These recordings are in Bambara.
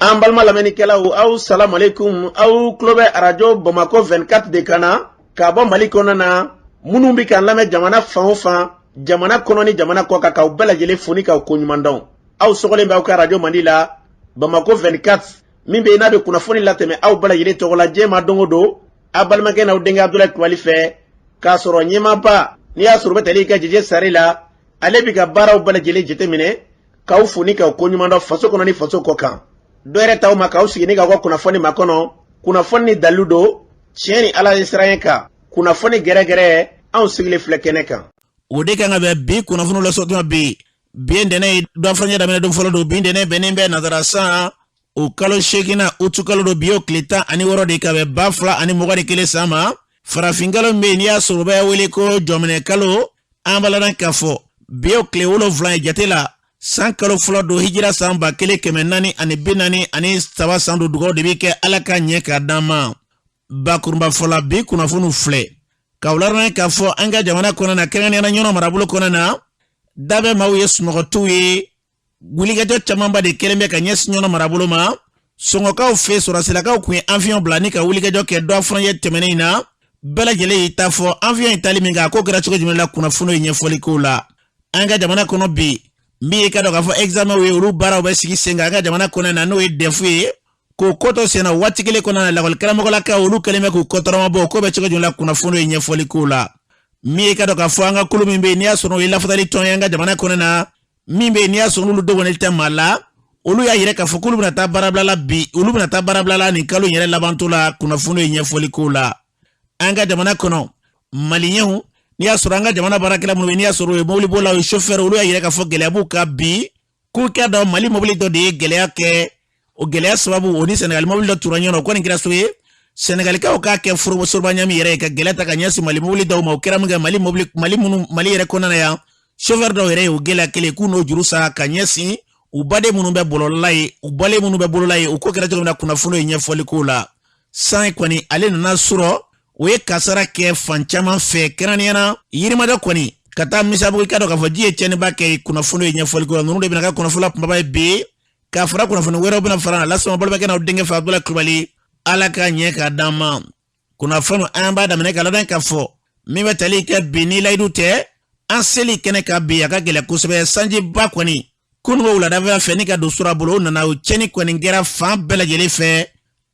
An balima lamɛnnikɛlaw, aw salamalekun. Aw tulo bɛ Arajo Bamakɔ 24 de kan na k'a bɔ Mali kɔnɔ na. Minnu bɛ k'an lamɛn jamana fan o fan, jamana kɔnɔ ni jamana kɔ kan, k'aw bɛɛ lajɛlen fo ni k'aw koɲuman dɔn. Aw sɔgɔlen bɛ aw ka arajo mandi la, Bamakɔ 24, min bɛ yen n'a bɛ kunnafoni latɛmɛ aw bɛɛ lajɛlen tɔgɔ la diɲɛ ma don o don, aw balimakɛ n'aw denkɛ Abudulayi Kulubali fɛ, k'a sɔrɔ ɲɛmaaba n'i y'a sɔrɔ u bɛ tali kɛ Jeje Sare la, ale bɛ ka baaraw bɛɛ lajɛlen jateminɛ, k'aw fo ni k'aw koɲuman dɔn faso kɔnɔ ni faso kɔ kan. Dɔ yɛrɛ t'aw ma k'aw sigi ni k'aw ka kunnafoni makɔnɔ, kunnafoni ni dalilu don, tiɲɛ ni Ala ye siran kan, kunnafoni gɛrɛgɛrɛ, anw sigilen filɛ kɛnɛ kan. O de kan ka bɛn bi kunnafoni lasɔrɔ bi. Bi ye ntɛnɛn ye, dɔ furancɛ daminɛ don fɔlɔ don. Bi ntɛnɛn bɛnnen bɛ nazara san o kalo seeginna, utu kalo don. Bi y'o tile 16 de ka bɛn 2021 san ma. Farafinkalo min bɛ yen n'i y'a sɔrɔ u bɛ wele ko jɔminɛ kalo, an b'a ladɔn k'a fɔ bi y'o tile 7 ye jate la. San kalo fɔlɔ don, hijira san 1443 san don. Dugaw de bɛ kɛ, Ala ka ɲɛ k'a d'an ma. Bakurunba fɔla, bi kunnafoniw filɛ k'aw ladɔn k'a fɔ an ka jamana kɔnɔ na, kɛrɛnkɛrɛnnenya la Ɲɔnɔ marabolo kɔnɔ na, dabɛ maaw ye sunɔgɔtiw ye. Wulikajɔ camanba de kɛlen bɛ ka ɲɛsin Ɲɔnɔ marabolo ma. Sɔngɔkaw fɛ, sɔrɔsilakaw kun ye avion bila ni ka wulikajɔ kɛ dɔ furancɛ tɛmɛnen in na. Bɛɛ lajɛlen y'i ta fɔ avion in tali min kan, a ko kɛra cogo jumɛn la, kunnafoni ye ɲɛfɔli k'o la. An ka jamana kɔnɔ bi, min ye ka dɔn k'a fɔ examen ye, olu baaraw bɛ sigi sen kan an ka jamana kɔnɔ na, n'o ye DEF ye, k'o ko to sen na. Waati kelen kɔnɔna na, lakɔlikaramɔgɔlakaw, olu kɛlen bɛ k'u kɔtɔrɔma bɔ. Ko bɛ cogo jumɛn la, kunnafoni ye ɲɛfɔli k'o la. Min ye ka dɔn k'a fɔ an ka kulu min bɛ yen n'i y'a sɔrɔ o ye lafasali tɔn ye an ka jamana kɔnɔ na, min bɛ yen n'i y'a sɔrɔ olu dɔgɔnin tɛ maa la, olu y'a yira k'a fɔ k'olu bɛna taa baarabila la bi, olu bɛna taa baarabila la nin kalo in yɛrɛ labantɔ la. Kunnafoni ye ɲɛfɔli k'o la. An ka jamana kɔnɔ, maliyɛnw, n'i y'a sɔrɔ an ka jamana baarakɛla minnu bɛ n'i y'a sɔrɔ o ye mobilibolilaw ye, chauffeur, olu y'a yira k'a fɔ gɛlɛya b'u kan bi. K'u k'a dɔn Mali mobili dɔ de ye gɛlɛya kɛ, o gɛlɛya sababu o ni Senegali mobili dɔ tura ɲɔgɔn na. O kɔni kɛra so ye, Senegalikaw k'a kɛ foroba ɲami yɛrɛ ye ka gɛlɛya ta ka ɲɛsin Mali mobili dɔw ma. O kɛra min kɛ, Mali mobili, Mali minnu, Mali yɛrɛ kɔnɔna na yan, chauffeur dɔw yɛrɛ ye o gɛlɛya kelen k'u n'o juru sara ka ɲɛsin u baden minnu bɛ bɔlɔlɔla ye, u bɔlen minnu bɛ bolola ye. O ko kɛra cogo min na, kunnafoni ye ɲɛfɔli k'o la. San kɔni ale nana sɔrɔ, o ye kasara kɛ fan caman fɛ, kɛrɛnkɛrɛnnenya na Yirimajɔ kɔni ka taa Misabugu. I k'a dɔn k'a fɔ ji ye tiɲɛniba kɛ. Kunnafoni ye ɲɛfɔli k'o la. Ninnu de bɛna ka kunnafoni la kunbaba ye bi, k'a fara kunnafoni wɛrɛw bɛna fara lasama balimakɛ n'aw denkɛ fɛ, Abudulayi Kulubali. Ala ka ɲɛ k'a d'an ma. Kunnafoni, an b'a daminɛ ka ladɔn k'a fɔ min bɛ tali kɛ bi ni layidu tɛ, an seli kɛnɛ kan bi, a ka gɛlɛn kosɛbɛ. Sanjiba kɔni kununko wuladafɛ fɛ ni ka don sura bolo, o nana, o tiɲɛni kɔni kɛra fan bɛɛ lajɛlen fɛ.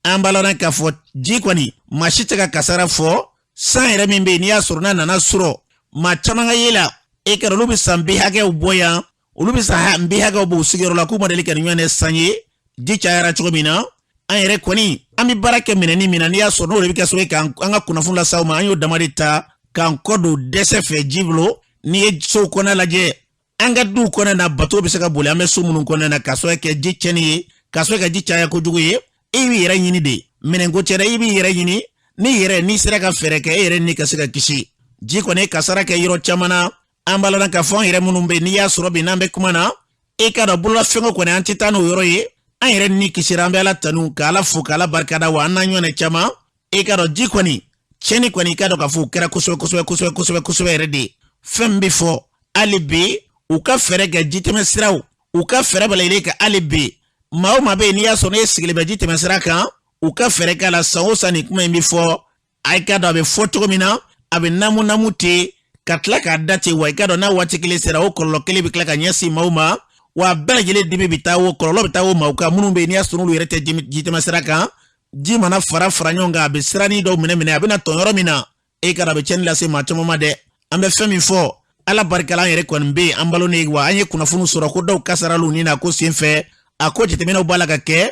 An b'a ladɔn k'a fɔ ji kɔni, maa si tɛ ka kasara fɔ. San yɛrɛ min bɛ yen n'i y'a sɔrɔ n'a nana sɔrɔ maa caman ka ye la, e kɛra olu bɛ san bi hakɛw bɔ yan, olu bɛ san bi hakɛw bɔ u sigiyɔrɔ la, k'u ma deli ka nin ɲɔgɔn san ye. Ji cayara cogo min na, an yɛrɛ kɔni an bɛ baara kɛ minɛni min na, n'i y'a sɔrɔ n'o de bɛ kɛ sababu ye k'an ka kunnafoni lase aw ma, an y'o dama de ta k'an kɔ don dɛsɛ fɛ ji bolo. N'i ye sow kɔnɔ lajɛ, an ka duw kɔnɔ na, bato bɛ se ka boli an bɛ so minnu kɔnɔ na, k'a sababu kɛ ji tiɲɛni ye, k'a sababu kɛ ji caya kojugu ye. E b'i yɛrɛ ɲini de, minɛnko cɛ dɛ, i b'i yɛrɛ ɲini n'i yɛrɛ n'i sera ka fɛɛrɛ kɛ e yɛrɛ ni ka se ka kisi. Ji kɔni kasara kɛ yɔrɔ caman na. An b'a ladɔn k'a fɔ an yɛrɛ minnu bɛ, n'i y'a sɔrɔ bi n'an bɛ kuma na, e k'a dɔn bololafɛnko kɔni an tɛ taa n'o yɔrɔ ye. An yɛrɛ ni kisira, an bɛ Ala tanu ka Ala fo ka Ala barikada. Wa an n'a ɲɔgɔnna caman, e k'a dɔn ji kɔni tiɲɛni kɔni, i k'a dɔn k'a fɔ o kɛra kosɛbɛ kosɛbɛ kosɛbɛ kosɛbɛ kosɛbɛ yɛrɛ de. Fɛn min bɛ fɔ hali bi, u ka fɛɛrɛ kɛ jitɛmɛ siraw, u ka fɛɛrɛ bɛɛ lajɛlen kɛ hali bi. Maa o maa bɛ yen n'i y'a sɔrɔ n'e sigilen bɛ ji tɛmɛ sira kan, u ka fɛɛrɛ k'a la. San o san nin kuma in bɛ fɔ, a k'a dɔn a bɛ fɔ cogo min na, a bɛ namu namu ten ka tila k'a da ten. Wa i k'a dɔn n'a waati kelen sera, o kɔlɔlɔ kelen bɛ tila ka ɲɛsin maaw ma, wa a bɛɛ lajɛlen dimi bɛ taa, o kɔlɔlɔ bɛ taa o maaw kan minnu bɛ yen n'i y'a sɔrɔ olu yɛrɛ tɛ jitɛmɛ sira kan. Ji mana fara fara ɲɔgɔn kan, a bɛ siranin dɔw minɛ minɛ, a bɛna tɔn yɔrɔ min na, e ka a bɛ tiɲɛni lase maa caman ma dɛ. An bɛ fɛn min fɔ, Ala barika la, an yɛrɛ kɔni bɛ yen, an balo ne. Wa an ye kunnafoniw sɔrɔ ko dɔw kasaraliw ni na ko senfɛ, a ko jateminɛw b'a la ka kɛ.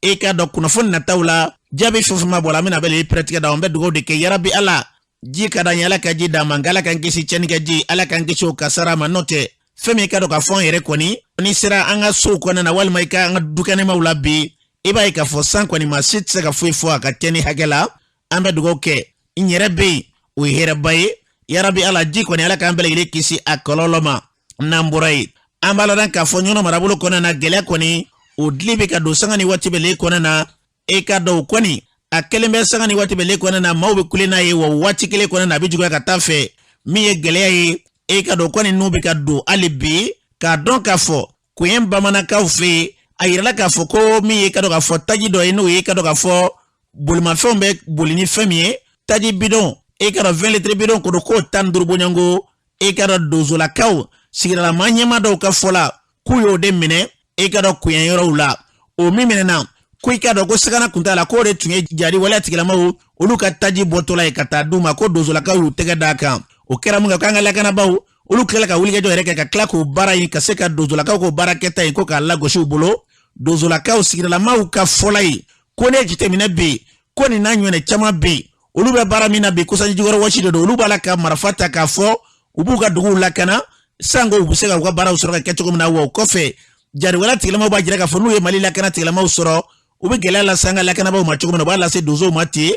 E k'a dɔn kunnafoni nataw la, jaabi fɛn fɛn ma bɔ la, an bɛna bɛɛ pɛrɛtigɛ da. An bɛ dugawu de kɛ, yarabi Ala, ji ka d'an ye, Ala ka ji d'an ma, nka Ala k'an kisi tiɲɛni kɛ ji, Ala k'an kisi o kasara ma. N'o tɛ, fɛn min ka dɔn k'a fɔ an yɛrɛ kɔni n'i sera an ka sow kɔnɔna na walima i ka an ka dukɛnɛmaw la bi, i b'a ye k'a fɔ san kɔni, maa si tɛ se ka foyi fɔ a ka tiɲɛni hakɛ la. An bɛ dugawu kɛ, n yɛrɛ bɛ yen, o ye hɛrɛba ye. Yarabi Ala, ji kɔni, Ala k'an bɛɛ lajɛlen kisi a kɔlɔlɔ ma. N'an bɔra yen, an b'a ladɔn k'a fɔ Ɲɔnɔ marabolo kɔnɔna na, gɛlɛya kɔni o dili bɛ ka don sanga ni waati bɛɛ le kɔnɔna na. E k'a dɔn o kɔni a kɛlen bɛ sanga ni waati bɛɛ le kɔnɔna na, maaw bɛ kule n'a ye, wa waati kelen kɔnɔna na a bɛ juguya ka taa fɛ. Min ye gɛlɛya ye, e k'a dɔn kɔni n'u bɛ ka don hali bi, k'a dɔn k'a fɔ Koɲɛ bamanankaw fɛ yen, A yirala k'a fɔ ko min ye ka dɔn k'a fɔ taji dɔ ye, n'o ye ka dɔn k'a fɔ bolimafɛnw bɛ boli ni fɛn min ye, taji bidɔn, e ka dɔn 20 litre bidɔn ko don, k'o 15 bɔɲɔgɔnko, e ka dɔn dozolakaw sigidalama ɲɛmaa dɔw ka fɔ la, k'u y'o de minɛ e ka dɔn kuɲɛ yɔrɔw la. O min minɛna, ko i ka dɔn ko sagana kun t'a la, k'o de tun ye jadi waleya tigilamaw olu ka taji bɔtɔla ye ka taa d'u ma, ko dozolakaw y'u tɛgɛ d'a kan. O kɛra mun kɛ, k'an ka lakanabaaw olu tilala ka wulikajɔ yɛrɛ kɛ ka tila k'o baara in, ka se ka dozolakaw k'o baara kɛta in ko k'a lagosi u bolo. Dozolakaw sigidalamaw ka fɔla ye ko ne jateminɛ bɛ yen ko nin n'a ɲɔgɔnna caman bɛ yen, olu bɛ baara min na bi, ko sanji jukɔrɔ wɔsi de don. Olu b'a la ka marifa ta k'a fɔ u b'u ka duguw lakana sanko u bɛ se ka u ka baaraw sɔrɔ ka kɛ cogo min na. Wa o kɔfɛ, jariwala tigilamaw b'a jira k'a fɔ n'u ye Mali lakana tigilamaw sɔrɔ, u bɛ gɛlɛya lase an ka lakanabaaw ma cogo min na, u b'a lase donsow ma ten.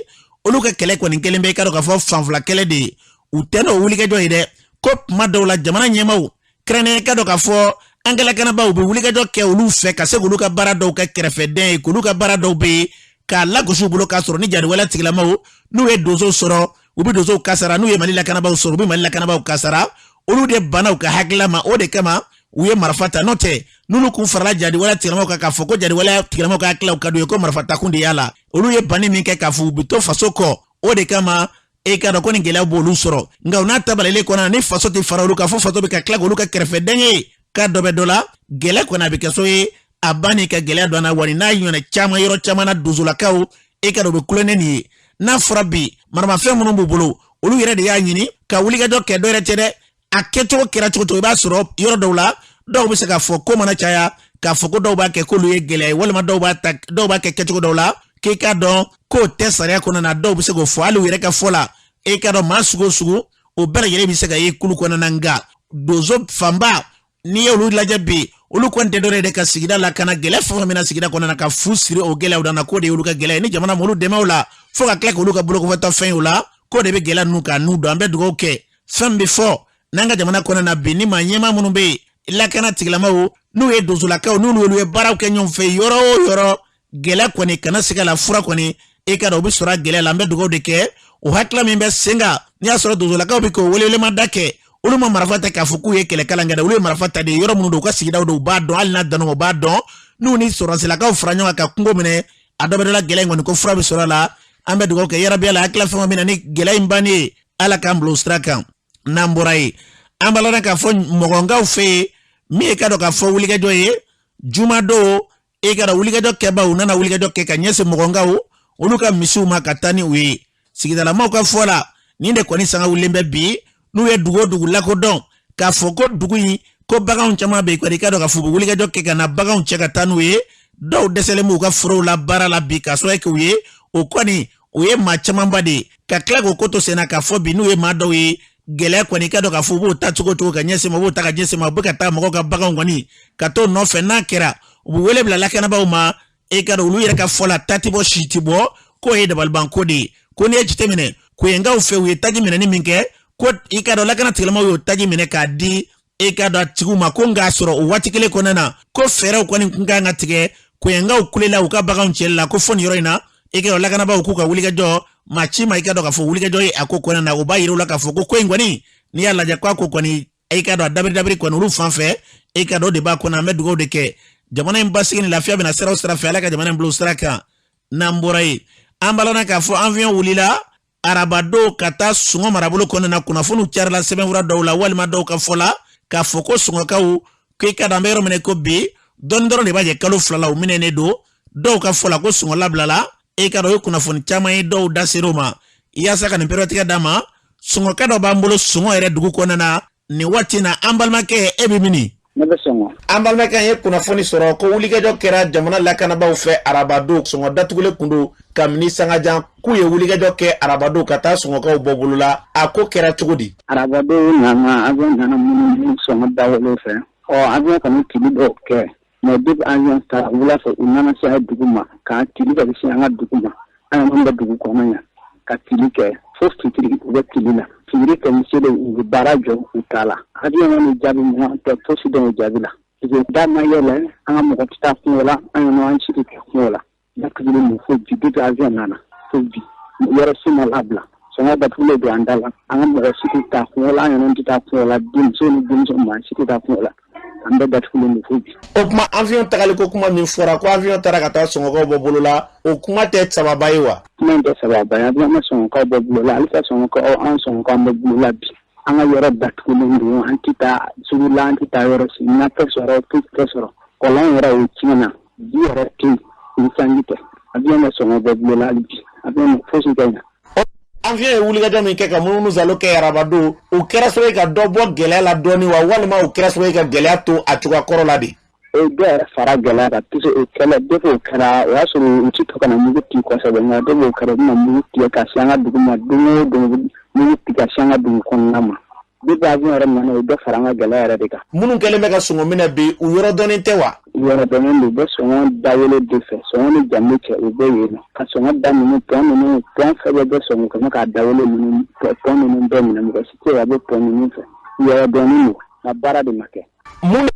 Olu ka kɛlɛ kɔni kelen bɛ, i ka dɔn k'a fɔ fanfila kɛlɛ de ye, u tɛ n'o wulikajɔ ye dɛ. Ko tuma dɔw la jamana ɲɛmaaw kɛrɛnkɛrɛnnenya ka dɔn k'a fɔ an ka lakanabaaw bɛ wulikajɔ kɛ olu fɛ ka se k'olu ka baara dɔw kɛ kɛrɛfɛdɛn ye, k'olu ka baara dɔw bɛ yen k'a lagosi u bolo, k'a sɔrɔ ni jariwala tigilamaw n'u ye donsow sɔrɔ, u bɛ donsow kasara, n'u ye Mali lakanabaaw sɔrɔ, u bɛ Mali lakanabaaw kasara. Olu de banna u ka hakilila ma, o de kama u ye marifa ta. N'o tɛ, n'olu kun farala jadiwale tigilamaw kan k'a fɔ ko jadiwale tigilamaw ka hakililaw ka d'u ye, ko marifa takun de y'a la, olu ye banni min kɛ k'a fɔ u bɛ to faso kɔ, o de kama e k'a dɔn ko nin gɛlɛya b'olu sɔrɔ. Nka u n'a ta balalen kɔnɔ, ni faso tɛ fara olu kan, fo faso bɛ ka tila k'olu ka kɛrɛfɛdɛn ye, k'a dɔ bɛ dɔ la, gɛlɛya kɔni a bɛ kɛ so ye a ba ni ka gɛlɛya don an na. Wa nin n'a ɲɔgɔnna caman yɔrɔ caman na, dozolakaw e ka dɔn u bɛ kulonkɛ nin ye. N'a fɔra bi maramafɛn minnu b'u bolo, olu yɛrɛ de y'a ɲini ka wulikajɔ kɛ, dɔ yɛrɛ tɛ dɛ. A kɛcogo kɛra cogo cogo, i b'a sɔrɔ yɔrɔ dɔw la, dɔw bɛ se k'a fɔ ko mana caya k'a fɔ ko dɔw b'a kɛ k'olu ye gɛlɛya ye, walima dɔw b'a ta, dɔw b'a kɛ kɛcogo dɔw la k'i k'a dɔn k'o tɛ sariya kɔnɔna na. Dɔw bɛ se k'o fɔ hali u yɛrɛ ka fɔ la. E k'a dɔn maa sugu o sugu, o bɛɛ lajɛlen bɛ se ka ye kulu kɔnɔna na. Nka donso fanba, n'i ye olu lajɛ bi, olu kɔni tɛ dɔwɛrɛ de ka sigida lakana, gɛlɛya fɛn fɛn bɛ na sigida kɔnɔna na, ka fu siri o gɛlɛyaw dan na, k'o de y'olu ka gɛlɛya ye. Ni jamana m'olu dɛmɛ o la, fo ka tila k'olu ka bolokɔfɛtɔ fɛn ye o la, k'o de bɛ gɛlɛya ninnu k'a n'u don. An bɛ dugawu kɛ fɛn bɛ fɔ n'an ka jamana kɔnɔna na bi, ni maa ɲɛmaa minnu bɛ yen, lakana tigilamaw, n'u ye donsolakaw, n'olu ye baaraw kɛ ɲɔgɔn fɛ yɔrɔ o yɔrɔ, gɛlɛya kɔni kana se ka la fura kɔni, e ka dɔn o bɛ sɔrɔ a gɛlɛya la. An bɛ dugawu de kɛ o hakilila min bɛ sen kan. N'i y'a sɔrɔ donsolakaw bɛ k'o welewelemada kɛ, olu ma marifa ta k'a fɔ k'u ye kɛlɛkalan kɛ dɛ, olu ye marifa ta de yɔrɔ minnu don, u ka sigidaw don, u b'a dɔn, hali n'a danna u b'a dɔn. N'u ni sɔrɔsilakaw fara ɲɔgɔn kan ka kungo minɛ, a dɔ bɛ dɔ la, gɛlɛya in kɔni ko fura bɛ sɔrɔ a la. An bɛ dugawu kɛ yarabi ala hakilila fɛn o fɛn bɛ na ni gɛlɛya in banni ye, Ala k'an bila o sira kan. N'an bɔra yen, an b'a lɔn k'a fɔ mɔgɔnkaw fɛ yen, min ye ka dɔn k'a fɔ wulikajɔ ye jumadon, e ka dɔn wulikajɔ kɛbaw nana wulikajɔ kɛ ka ɲɛsin mɔgɔnkaw olu ka misiw ma ka taa ni u ye. Sigidalamaw ka fɔ la, nin de kɔni sanga wulilen bɛ bi, n'u ye dugu o dugu lakodɔn k'a fɔ ko dugu in ko baganw caman bɛ yen kɔni, i ka dɔn k'a fɔ u bɛ wulikajɔ kɛ ka na baganw cɛ ka taa n'u ye. Dɔw dɛsɛlen b'u ka forow la baara la bi k'a sababu kɛ u ye, o kɔni o ye maa camanba de ye. Ka tila k'o ko to senna k'a fɔ bi n'u ye maa dɔw ye, gɛlɛya kɔni, i ka dɔn k'a fɔ u b'o ta cogo cogo ka ɲɛsin ma, u b'o ta ka ɲɛsin ma, u bɛ ka taa mɔgɔw ka baganw kɔni ka t'o nɔfɛ. N'a kɛra, u bɛ wele bila lakanabaaw ma. E ka dɔn olu yɛrɛ ka fɔ la, ta ti bɔ si ti bɔ, k'o ye dabalibanko de ye. Ko n'i ye jateminɛ koyenkaw fɛ, u ye taji minɛni min kɛ, ko i ka dɔn lakana tigilamaw y'o taji minɛ k'a di e ka dɔn a tigiw ma, ko nka sɔrɔ o waati kelen kɔnɔna na, ko fɛɛrɛw kɔni kun kan ka tigɛ. Koyenkaw kulela u ka baganw cɛli la, ko fo nin yɔrɔ in na, e ka dɔn lakanabaaw k'u ka wulikajɔ maa ci ma. I ka dɔn k'a fɔ wulikajɔ ye a ko kɔnɔna na, o b'a yira u la k'a fɔ ko ko in kɔni, n'i y'a lajɛ, k'a ko kɔni, i ka dɔn a dabiri dabiri kɔni olu fan fɛ, e ka dɔn o de b'a kɔnɔ. An bɛ dugawu de kɛ jamana in basigi ni lafiya bɛna sira o sira fɛ, Ala ka jamana in bila o sira kan. N'an bɔra yen, an b'a lɔn k'a fɔ avion wulila arabadon ka taa Sɔngɔ marabolo kɔnɔna na. Kunnafoniw carila sɛbɛnfura dɔw la, walima dɔw ka fɔ la k'a fɔ ko Sɔngɔkaw, k'i ka dɔn an bɛ yɔrɔ min na ko bi, dɔɔni dɔrɔn de b'a jɛ kalo 2 la, u minɛnen don. Dɔw ka fɔ la ko Sɔngɔ labilala. E ka dɔn o ye kunnafoni caman ye, dɔw da ser'o ma. Yaasa ka nin pereperelatigɛ d'a ma, Sɔngɔka dɔ b'an bolo Sɔngɔ yɛrɛ dugu kɔnɔna na nin waati na. An balimakɛ, e bɛ min? Ne bɛ Sɔngɔ. An balimakɛ, an ye kunnafoni sɔrɔ ko wulikajɔ kɛra jamana lakanabaaw fɛ arabadon. Sɔngɔ datugulen kun don kabini sangajan, k'u ye wulikajɔ kɛ arabadon ka taa Sɔngɔkaw bɔ bolo la. A ko kɛra cogo di? Arabadon nana, avion nana munumunu Sɔngɔ dawolo fɛ. Ɔ avion kɔni tili dɔw kɛ, mais depuis avion taara wula fɛ, u nana se a dugu ma k'a tili ka se an ka dugu ma, an yɛrɛ bɛ dugu kɔnɔ yan, ka tili kɛ fo fitiri. U bɛ tili la, fitiri kɛ selen, u bɛ baara jɔ, u t'a la. Avion kɔni jaabi ɲuman tɛ fosi dɔn o jaabi la, parce que da ma yɛlɛ, an ka mɔgɔ tɛ taa kungo la, an yɛrɛ an si tɛ taa kungo la. Datugulen don fo bi, depuis avion nana fo bi, yɔrɔ si ma labila. Sɔngɔ datugulen don an da la, an ka mɔgɔ si tɛ taa kungo la, an yɛrɛ tɛ taa kungo la, denmuso ni denmisɛn, maa si tɛ taa kungo la. An bɛɛ datugulen don fo bi. O tuma avion tagali ko kuma min fɔra ko avion taara ka taa sɔngɔkaw bɔ bolo la, o kuma tɛ sababa ye wa? Kuma in tɛ sababa ye. Avion ma sɔngɔkaw bɔ bolo la halisa. Sɔngɔkaw, an sɔngɔkaw, an bɛ bolo la bi. An ka yɔrɔ datugulen don, an tɛ taa sugu la, an tɛ taa yɔrɔ si, na tɛ sɔrɔ, foyi tɛ sɔrɔ. Kɔlɔn yɛrɛ, o tiɲɛna, ji yɛrɛ tɛ yen ni sanji tɛ. Avion ma sɔngɔ bɔ bolo la hali bi, avion ma fosi tɛ ɲa. Avion ye wulikajɔ min kɛ ka munumunu zalo kɛ arabadon, o kɛra sababu ye ka dɔ bɔ gɛlɛya la dɔɔni wa, walima o kɛra sababu ye ka gɛlɛya to a cogoya kɔrɔ la de? O ye dɔ yɛrɛ fara gɛlɛya kan, puisque o kɛlɛ, depuis o kɛra, o y'a sɔrɔ u ti to ka na mugu ci kosɛbɛ, nka depuis o kɛra, u bɛna mugu tigɛ ka se an ka dugu ma. Don o don, mugu tigɛ ka se an ka dugu kɔnɔna ma. Depuis avion yɛrɛ nana, o dɔ fara an ka gɛlɛya yɛrɛ de kan. Minnu kɛlen bɛ ka sɔngɔ minɛ bi, u yɔrɔ dɔnnen tɛ wa? Yɔrɔ dɔnnen don. U bɛ sɔngɔ dawolo de fɛ, sɔngɔ ni jamu cɛ, u bɛ yen nɔ ka sɔngɔ da ninnu, pont ninnu, pont fɛn bɛɛ bɛ sɔngɔ kɔnɔ k'a dawolo ninnu, pont ninnu bɛɛ minɛ. Mɔgɔ si tɛ yen a bɛ pont ninnu fɛ. Yɔrɔ dɔnnen don, nka baara de ma kɛ. Mun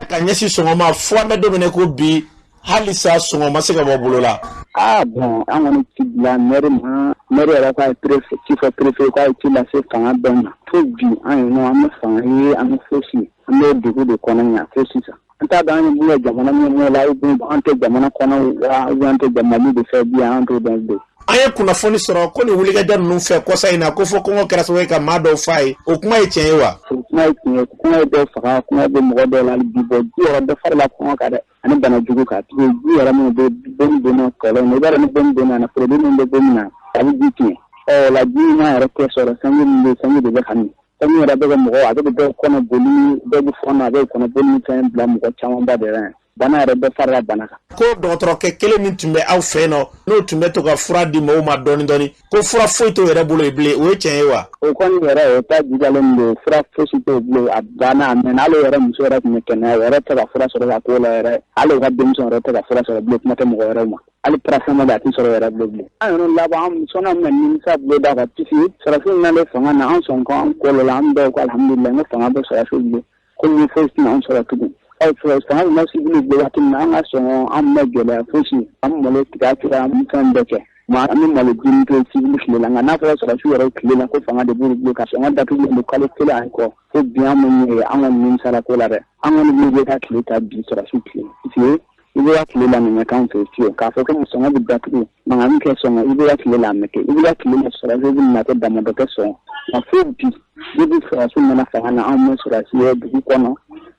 ka ɲɛsin sɔngɔ ma fo an bɛ don min ko bi, halisa sɔngɔ ma se ka bɔ bolo la? Ah bon, an kɔni ci bila maire ma, maire yɛrɛ k'a ye préfet ci fɔ, préfet k'a ye ci lase fanga bɛɛ ma. Fo bi, an ye nɔ, an bɛ fanga ye, an bɛ fosi, an bɛ dugu de kɔnɔ yan fo sisan. An t'a dɔn an ye mun kɛ jamana ɲɛmɔgɔ la, ou bien an tɛ jamana kɔnɔ wa, ou bien an tɛ Mali de fɛ bi, an t'o dɔn bilen. An ye kunnafoni sɔrɔ ko nin wulikajɔ ninnu fɛ kɔsa in na, ko fɔ kɔngɔ kɛra sababu ye ka maa dɔw fa ye. O kuma ye tiɲɛ ye wa? O kuma ye tiɲɛ ye. Kɔngɔ ye dɔw faga, kɔngɔ bɛ mɔgɔ dɔw la hali bi. Bɔ ji yɛrɛ dɔ farala kɔngɔ kan dɛ, ani bana jugu kan. Ji yɛrɛ minnu bɛ bon donna kɔlɔn na, i b'a dɔn ni bon donna na, produit min bɛ bon min na, a bɛ ji tiɲɛ. Ɔ la, ji ɲuman yɛrɛ tɛ sɔrɔ. Sanji min bɛ, sanji de bɛ ka min. Sanji yɛrɛ bɛ kɛ mɔgɔ, a bɛ dɔw kɔnɔ boli, dɔw bɛ fɔɔnɔ, a bɛ kɔnɔ boli ni fɛn bila mɔgɔ camanba de la. Bana yɛrɛ bɛɛ farala bana kan. Ko dɔgɔtɔrɔkɛ kelen min tun bɛ aw fɛ yen nɔ, n'o tun bɛ to ka fura di mɔgɔw ma dɔɔni dɔɔni, ko fura foyi t'o yɛrɛ bolo yen bilen, o ye tiɲɛ ye wa? O kɔni yɛrɛ, o ta jijalen don, fura fosi t'o bolo, a banna, a mɛnna. Hali o yɛrɛ muso yɛrɛ tun bɛ kɛnɛya, o yɛrɛ tɛ ka fura sɔrɔ ka k'o la yɛrɛ. Hali o ka denmisɛnw yɛrɛ tɛ ka fura sɔrɔ bilen, kuma tɛ mɔgɔ wɛrɛw ma. Hali paracétamol, a tɛ sɔrɔ yɛrɛ bilen bilen. An yɛrɛ laban, an sɔnna an bɛna nimisa bolo da kan, puisque sɔrɔdasiw nalen fanga na, an sɔn ko an kɔ la, an bɛɛ ko alhamdulilayi, n ko fanga bɛ sɔrɔdasiw bolo, ko ni foyi tɛna an sɔrɔ tugun. Ɔ fanga bɛ civil bolo waati min na, an ka sɔngɔ, an bɛ gɛlɛya fosi, an bɛ malo tigɛ cogoya, an bɛ fɛn bɛɛ kɛ, an bɛ malo dun to civil tile la. Nka n'a fɔra sɔrɔdasiw yɛrɛ tile la ko fanga de b'olu bolo ka sɔngɔ datugulen don kalo 1 ani kɔ, fo bi an ma ɲɛ ye, an kɔni nimisara ko la dɛ. An kɔni bɛ ka tile ta bi sɔrɔdasiw tile, puisque i bɛ ka tile la nin ɲɛ k'anw fɛ fiyewu k'a fɔ ko sɔngɔ bɛ datugu, mankan min kɛ sɔngɔ, i bɛ ka tile la, a mɛ kɛ, i bɛ ka tile la sɔrɔdasiw bɛ na kɛ damadɔ kɛ sɔngɔ. Nka fo bi, depuis sɔrɔdasiw nana fanga na, anw ma sɔrɔdasi ye dugu kɔnɔ,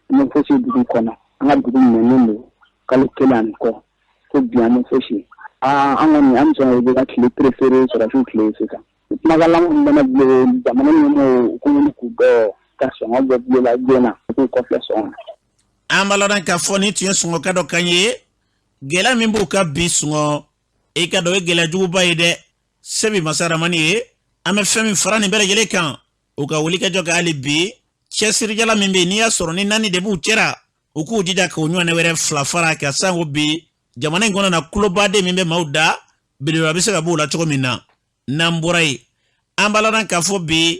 an ma fosi dugu kɔnɔ. An ka dugu minɛnen don kalo 1 ani kɔ, fo bi an ma fosi. Aa, an kɔni, an bɛ sɔn i bɛ ka tile préféré sɔrɔdasiw tile ye sisan. Kumakan laban min bɛ ne bolo, jamana ɲɛmɔgɔw, u k'u wuli k'u bɔ ka sɔngɔ bɔ bolo la joona, u k'u kɔfilɛ sɔngɔ. An b'a lɔn k'a fɔ nin tun ye sɔngɔka dɔ kan ye. Gɛlɛya min b'u ka bi sɔngɔ, i ka dɔn o ye gɛlɛya juguba ye dɛ. Sebi masaramani ye, an bɛ fɛn min fara nin bɛɛ lajɛlen kan, u ka wulikajɔ kɛ hali bi. Cɛsirijala min bɛ yen, n'i y'a sɔrɔ ni naani de b'u cɛra, u k'u jija k'o ɲɔgɔnna wɛrɛ fila fara ka sango bi jamana in kɔnɔ na, kulobaden min bɛ maaw da belebeleba bɛ se ka b'o la cogo min na. N'an bɔra yen, an b'a lɔn k'a fɔ bi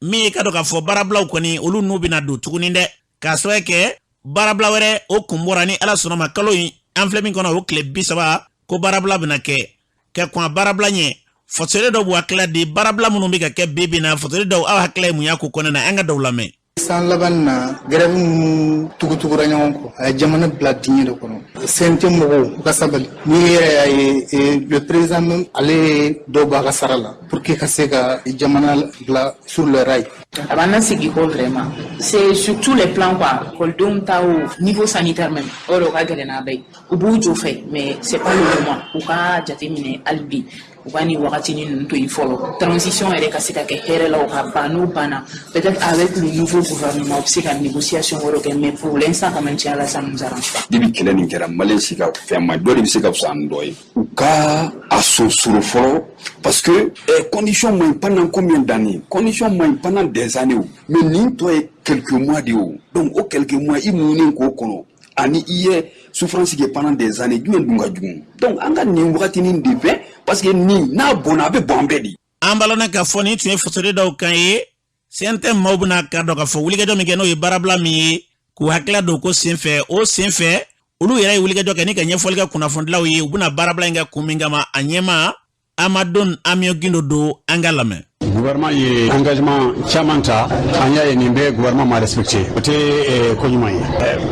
min ye ka dɔn k'a fɔ baarabilaw kɔni, olu n'u bɛna don tuguni dɛ, k'a sababu kɛ baarabila wɛrɛ o kun bɔra. Ni Ala sɔnna ma, kalo in an filɛ min kɔnɔ, o tile 30, ko baarabila bɛna kɛ ka kɔn baarabila ɲɛ. Fasoden dɔw b'u hakilila di baarabila minnu bɛ ka kɛ bi bi na. Fasoden dɔw, aw hakilila ye mun y'a ko kɔnɔ na? An ka dɔw lamɛn. San laban na, grève minnu tugutugura ɲɔgɔn kɔ, a ye jamana bila dingɛ de kɔnɔ. CNT mɔgɔw, u ka sabali. N'i yɛrɛ y'a ye, le président même, ale ye dɔ bɔ a ka sara la pour que ka se ka jamana bila sur le rail. A b'an lasegin kɔ vraiment, c'est sur tous les plans quoi. Ekɔlidenw ta o, niveau sanitaire même, o de ka gɛlɛn n'a bɛɛ ye. U b'u jɔ fɛ, mais c'est pas le moment. U ka jateminɛ hali bi, u ka nin wagatinin ninnu to yen fɔlɔ, transition yɛrɛ ka se ka kɛ hɛrɛ la, o ka ban. N'o banna, peut-être avec le nouveau gouvernement, u bɛ se ka négociation wɛrɛ kɛ, mais pour l'instant quand même, tiɲɛ la, ça nous arrange pas. Depuis kɛlɛ nin kɛra, Malien si ka fɛn ma dɔ de bɛ se ka fisaya ni dɔ ye. U ka a sonsoro fɔlɔ, parce que condition man ɲi pendant combien d'années? Condition man ɲi pendant des années o, mais nin tɔ ye quelques mois de ye o. Donc o quelques mois, i muɲunen k'o kɔnɔ ani i ye souffrance kɛ pendant des années, jumɛn dun ka jugu? Donc an ka nin wagatinin de fɛ, parce que nin n'a bɔnna, a bɛ bɔn an bɛɛ de. An b'a lɔn k'a fɔ nin tun ye fasoden dɔw kan ye. CNT maaw bɛna k'a dɔn k'a fɔ wulikajɔ min kɛ, n'o ye baarabila min ye, k'u hakilila don ko senfɛ. O senfɛ, olu yɛrɛ ye wulikajɔ kɛ ni ka ɲɛfɔli kɛ kunnafonidilaw ye, u bɛna baarabila in kɛ kun min kama. A ɲɛma, Amadon Amion Gindo don, an ka lamɛn. Gouvernement ye engagement caman ta, an y'a ye nin bɛɛ gouvernement ma respecté, o tɛ ko ɲuman ye.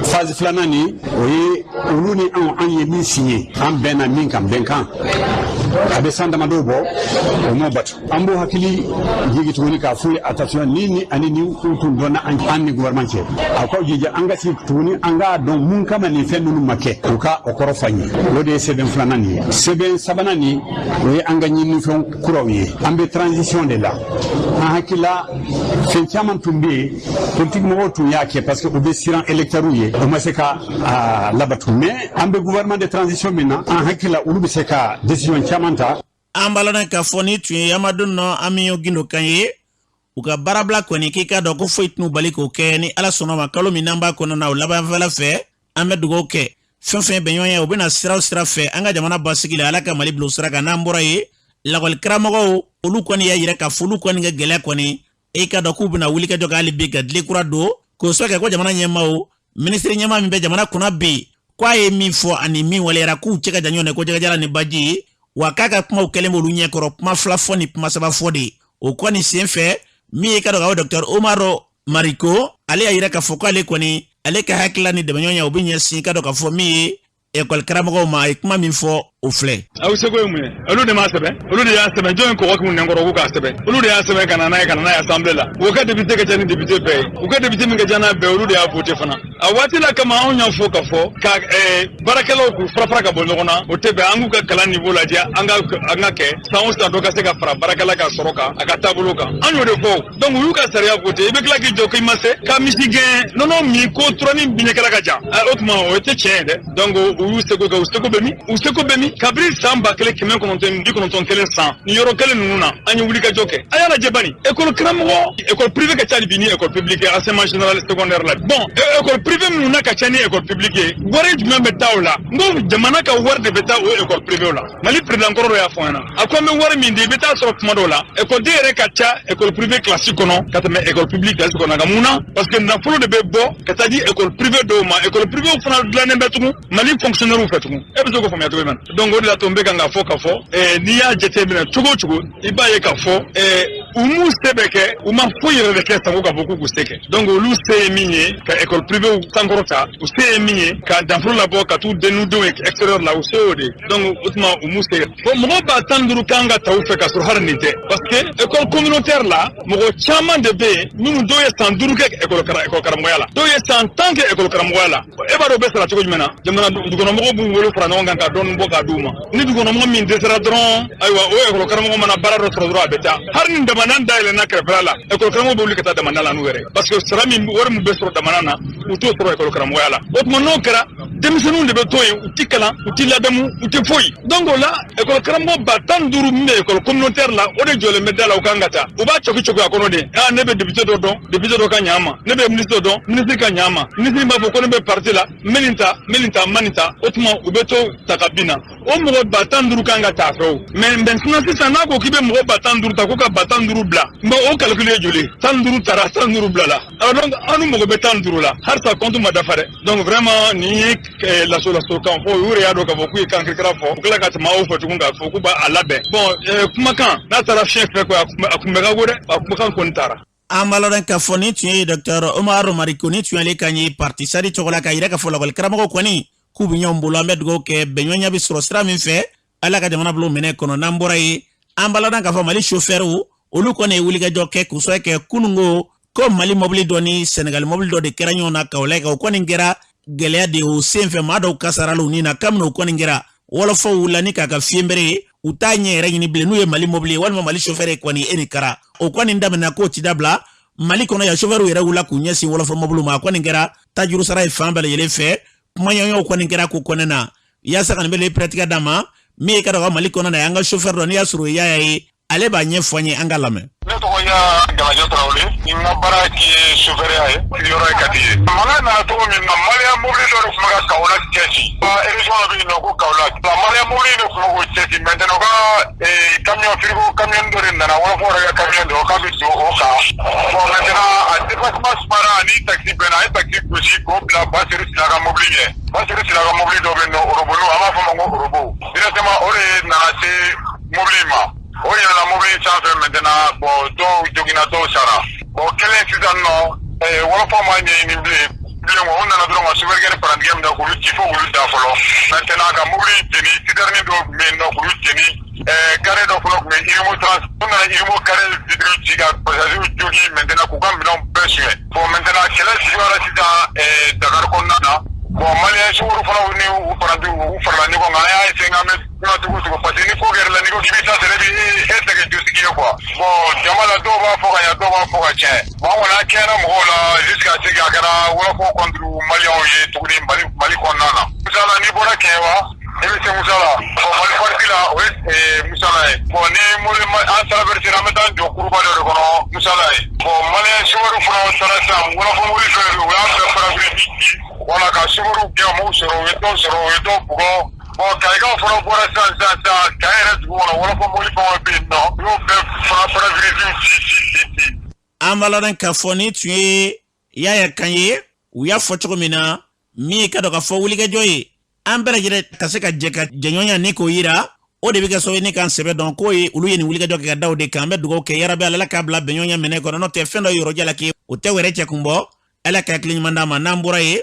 Phase filanan nin, o ye olu ni anw, an ye min signé, an bɛnna min kan, bɛnkan a bɛ san damadɔ bɔ, o m'o bato. An b'o hakili jigi tuguni k'a f'u ye: attention, ni ni ani ni u tun dɔnna an ni gouvernement cɛ, a k'aw jija an ka sigi tuguni, an k'a dɔn mun kama nin fɛn ninnu ma kɛ, u ka o kɔrɔ fɔ an ye. O de ye sɛbɛn filanan nin ye. Sɛbɛn sabanan nin, o ye an ka ɲinifɛn kuraw ye. An bɛ transition de la. An hakilila fɛn caman tun bɛ yen, politique mɔgɔw tun y'a kɛ parce que u bɛ siran électeurs ye, u ma se ka a labato. Mais an bɛ gouvernement de transition min na, an hakilila olu bɛ se ka décision caman ta. An b'a lɔn k'a fɔ ni tun ye Amadu nɔ Amion Gindo kan ye. U ka baarabila kɔni, k'i k'a dɔn ko foyi t'u bali k'o kɛ ni Ala sɔnna ma kalo min n'an b'a kɔnɔ na, o labanfɛla fɛ. An bɛ dugawu kɛ, fɛn fɛn bɛnɲɔgɔn ye, u bɛna sira o sira fɛ an ka jamana basigi la, Ala ka Mali bila o sira kan. N'an bɔra yen, lakɔlikaramɔgɔw, olu kɔni y'a yira k'a fɔ olu kɔni ka gɛlɛya kɔni, e ka dɔn k'u bɛna wuli ka jɔ k'ale bi ka dile kura don k'o sɔrɔ kɛ ko jamana ɲɛmaaw, minisiri ɲɛmaa min bɛ jamana kunna bi, ko a ye min fɔ ani min waleyara, k'u cɛ ka jan ɲɔgɔn na ko jɛgɛjala ni baji ye, wa k'a ka kumaw kɛlen b'olu ɲɛkɔrɔ kuma fila fɔ ni kuma saba fɔ de. O kɔni sen fɛ, min ye ka dɔn k'a fɔ Dɔkitɛri Umaru Mariko, ale y'a yira k'a fɔ k'ale kɔni, ale ka hakilila ni dɛmɛɲɔgɔnya, o bɛ ɲɛsin ka dɔn k'a fɔ min ye ekɔli karamɔgɔw ma. A ye kuma min fɔ, o filɛ. Aw seko ye mun ye? Olu de m'a sɛbɛn, olu de y'a sɛbɛn. Jɔn ye kɔgɔ k'u nɛnkɔrɔ k'u k'a sɛbɛn? Olu de y'a sɛbɛn ka na n'a ye, ka na n'a ye assemblée la. U ka député ka ca ni député bɛɛ ye, u ka député min ka ca n'a bɛɛ, olu de y'a voté fana. A waati la kama, anw y'a fɔ ka fɔ ka baarakɛlaw k'u fara fara ka bɔ ɲɔgɔn na, o tɛ bɛn. An k'u ka kalan niveau lajɛ, an ka kɛ san o san dɔ ka se ka fara baarakɛla ka sɔrɔ kan, a ka taabolo kan. An y'o de fɔ. Donc u y'u ka sariya voté, i bɛ tila k'i jɔ k'i ma se ka misi gɛn nɔnɔ min ko turanin biɲɛkɛla ka jan. O tuma o tɛ tiɲɛ ye dɛ. Donc u y'u seko kɛ. U seko bɛ min? U seko bɛ min? Kabini san 1991 san, nin yɔrɔ kelen ninnu na, an ye wulikajɔ kɛ. A y'a lajɛ bani, école karamɔgɔ, école privée ka ca bi ni école publique ye enseignement général secondaire la. Bon, école privée minnu n'a ka ca ni école publique ye, wari jumɛn bɛ taa o la? N ko jamana ka wari de bɛ taa o école privée la. Mali président kɔrɔ dɔ y'a fɔ n ɲɛna, a ko an bɛ wari min di, i bɛ taa sɔrɔ tuma dɔw la école yɛrɛ ka ca école privée classe kɔnɔ ka tɛmɛ école publique classe kɔnɔ. Nka mun na? Parce que nafolo de bɛ bɔ ka taa di école privée dɔw ma. École privée fana dilannen bɛ tugun Mali fonctionnaire fɛ tugun. E bɛ se k'o faamuya cogo min na? Donc o de la to n bɛ kan k'a fɔ k'a fɔ n'i y'a jateminɛ cogo o cogo, i b'a ye k'a fɔ u m'u se bɛ kɛ, u ma foyi yɛrɛ de kɛ sanko k'a fɔ k'u k'u se kɛ. Donc olu se ye min ye ka école privée sankɔrɔta, u se ye min ye ka danforo labɔ ka t'u den n'u denw ye extérieur la, u se y'o de ye. Donc o tuma u m'u se. Bon, mɔgɔ 15 000 kan ka ta u fɛ ka sɔrɔ hali nin tɛ, parce que école communautaire la, mɔgɔ caman de bɛ yen minnu dɔw ye san 5 kɛ école karamɔgɔya la, dɔw ye san 10 kɛ école karamɔgɔya la. E b'a dɔn u bɛ sara cogo jumɛn na? Jamana dugukɔnɔmɔgɔw b'u wolo fara ɲɔgɔn kan ka dɔɔni bɔ k'a d'u ma. Ni dugukɔnɔmɔgɔ min dɛsɛra dɔrɔn, ayiwa, o école karamɔgɔ mana baara dɔ sɔrɔ dɔrɔn, a bɛ taa. Hali ni damanda dayɛlɛnna kɛrɛfɛla la, école karamɔgɔ bɛ wuli ka taa damanda la n'u yɛrɛ, parce que sara min, wari min bɛ sɔrɔ damanda na, u t'o sɔrɔ école karamɔgɔya la. O tuma n'o kɛra, denmisɛnninw de bɛ to yen, u ti kalan, u ti ladamu, u ti foyi. Donc o la, école karamɔgɔ 15 000 min bɛ école communautaire la, o de jɔlen bɛ da la, u kan ka taa. U b'a cɔki cɔki a kɔnɔ de. Ah, ne bɛ député dɔ dɔn, député dɔ ka ɲa a ma. Ne bɛ ministre dɔ dɔn, ministre ka ɲa a ma. Ministre b'a fɔ ko ne bɛ parti la, n bɛ nin ta, n bɛ nin ta, n ma nin ta. O tuma u bɛ to ta ka bin na. O mɔgɔ 15 000 kan ka ta a fɛ o. Mais maintenant sisan, n'a ko k'i bɛ mɔgɔ 15 000 ta ko ka 15 000 bila, bon, o calcul ye joli? 15 taara, 15 bilala. Alors donc an n'u mago bɛ 15 la, halisa compte ma dafa dɛ. Donc vraiment nin ye laso laso kan fɔ. U yɛrɛ y'a dɔn k'a fɔ k'u ye kan kirikara fɔ, u tila ka tɛmɛ aw fɛ tugun k'a fɔ k'u b'a labɛn. Bon, kumakan n'a taara fiɲɛ fɛ ko a kun bɛ ka go dɛ, a kumakan kɔni taara. An b'a lɔn k'a fɔ nin tun ye Dr Umaru Mariko, ni tun y'ale kan ye parti SADI tɔgɔ la, k'a yira k'a fɔ lakɔli karamɔgɔw kɔni k'u bɛ ɲɔgɔn bolo. An bɛ dugawu kɛ, bɛnɲɔgɔnya bɛ sɔrɔ sira min fɛ, Ala ka jamana bila minɛ kɔnɔ. N'an bɔra yen, an b'a lɔn k'a fɔ Mali sofɛriw, olu kɔni ye wulikajɔ kɛ k'u sɔrɔ kɛ kununko ko Mali mɔbili dɔ ni Sɛnɛgali mɔbili dɔ de kɛra ɲɔgɔn na ka o lajɛ. O kɔni kɛra gɛlɛya de ye o sen fɛ, maa dɔw kasarala u ni na. Kabini o kɔni kɛra, wɔlɔfɔw wulila ni k'a ka fiyenbere ye, u t'a ɲɛ yɛrɛ ɲini bilen. N'u ye Mali mɔbili ye walima Mali sofɛri ye kɔni, e ni kara o kɔni daminɛna k'o ti dabila Mali kɔnɔ yan. Sofɛriw yɛrɛ wulila k'u ɲɛsin wɔlɔfɔ mɔbiliw ma. A kɔni kɛra tajuru sara ye fan bɛɛ lajɛlen fɛ. Kumaɲɔgɔnyaw kɔni kɛra ko kɔnɛ na yaasa ka nin bɛ pɛrɛtigɛ d'a ma. Min ye ka dɔn ka Mali kɔnɔ na ye, an ka sofɛri dɔ, n'i y'a sɔrɔ o ye Yaya ye, ale b'a ɲɛfɔ an ye, an ka lamɛn. Ne tɔgɔ ya Jalajɔ Tarawele. N ka baara ye sofɛriya ye, yɔrɔ ye Kati ye. Mankan nana cogo min na, malien mobili dɔ de tun bɛ ka Kaolack cɛci. Région dɔ bɛ yen nɔ ko Kaolack, malien mobili de tun bɛ k'o cɛci. Maintenant u ka camion frigo, camion dɔ de nana, wɔlɔfɔ yɛrɛ ka camion dɔ k'a bɛ don o kan. Bon, maintenant a dépassement sumara, ani taxi bɛnna, a ye taxi gosi k'o bila Basiru Sila ka mobili ɲɛ. Basiru Sila ka mobili dɔ bɛ yen nɔ, robot, an b'a fɔ o ma ko robot. Directement o de nana se mobili in ma. O yɛlɛla mobili sanfɛ maintenant, bon, dɔw joginna, dɔw sara. Bon, kelen sisan nɔ, wɔlɔfɔ ma ɲɛɲini bilen bilen. O nana dɔrɔn ka chauffeur ni parantikɛ minɛ k'olu ci fo k'olu da fɔlɔ. Maintenant, ka mobili jeni, citerne dɔw tun bɛ yen nɔ k'olu jeni. Carré dɔ fɔlɔ tun bɛ Irimo Trans, u nana Irimo carré vitre ci ka passagers jogin maintenant, k'u ka minɛnw bɛɛ suɲɛ. Bon, maintenant, kɛlɛ juguyara sisan Dakar kɔnɔna na. Bon, malien chauffeur fana ni u parantiw u farala ɲɔgɔn kan. An y'a essayer k'an bɛ kuma cogo cogo, parce que ni ko kɛra la, n'i ko k'i bɛ taa sɛnɛ bi, e tɛ kɛ josigi ye quoi. Bon, jama la, dɔw b'a fɔ ka ɲa, dɔw b'a fɔ ka tiɲɛ. Bon, an kɔni an kɛɲɛna mɔgɔw la jusqu'à ce que a kɛra wɔlɔfɔ contre maliyɛnw ye tuguni Mali kɔnɔna na. Musala, n'i bɔra Kɛɲɛba, i bɛ se Musala. Bon, Mali parti la, o ye Musala ye. Bon, ni mobili an traversé, an bɛ taa jɔ kuruba dɔ de kɔnɔ Musala ye. Bon, malien chauffeur fana taara sisan, wɔlɔfɔ mobili fɛn u y'a bɛɛ pare-brise ci, wala ka chauffeur gɛn, u m'u sɔrɔ, u ye dɔw sɔrɔ, u ye dɔw bugɔ. Bon, Kayikaw fana bɔra sisan sisan sisan, Kayi yɛrɛ dugu kɔnɔ, wɔlɔfɔ mobili fɛn o fɛn bɛ yen nɔ, u y'o bɛɛ fana pare-brise ci ci ci ci. An b'a lɔn k'a fɔ nin tun ye Yaya kan ye. U y'a fɔ cogo min na, min ye ka dɔn k'a fɔ wulikajɔ ye, an bɛɛ lajɛlen ka se ka jɛ ka jɛɲɔgɔnya ni k'o yira, o de bɛ kɛ sababu ye ni k'an sɛbɛ dɔn k'o ye olu ye nin wulikajɔ kɛ ka da o de kan. An bɛ dugawu kɛ, yarabi Ala k'a bila bɛnɲɔgɔnya minɛ kɔnɔ, n'o tɛ fɛn dɔ yɔrɔ jalaki o tɛ wɛrɛ cɛ kun bɔ. Ala ka hakili ɲuman d'a ma. N'an bɔra yen,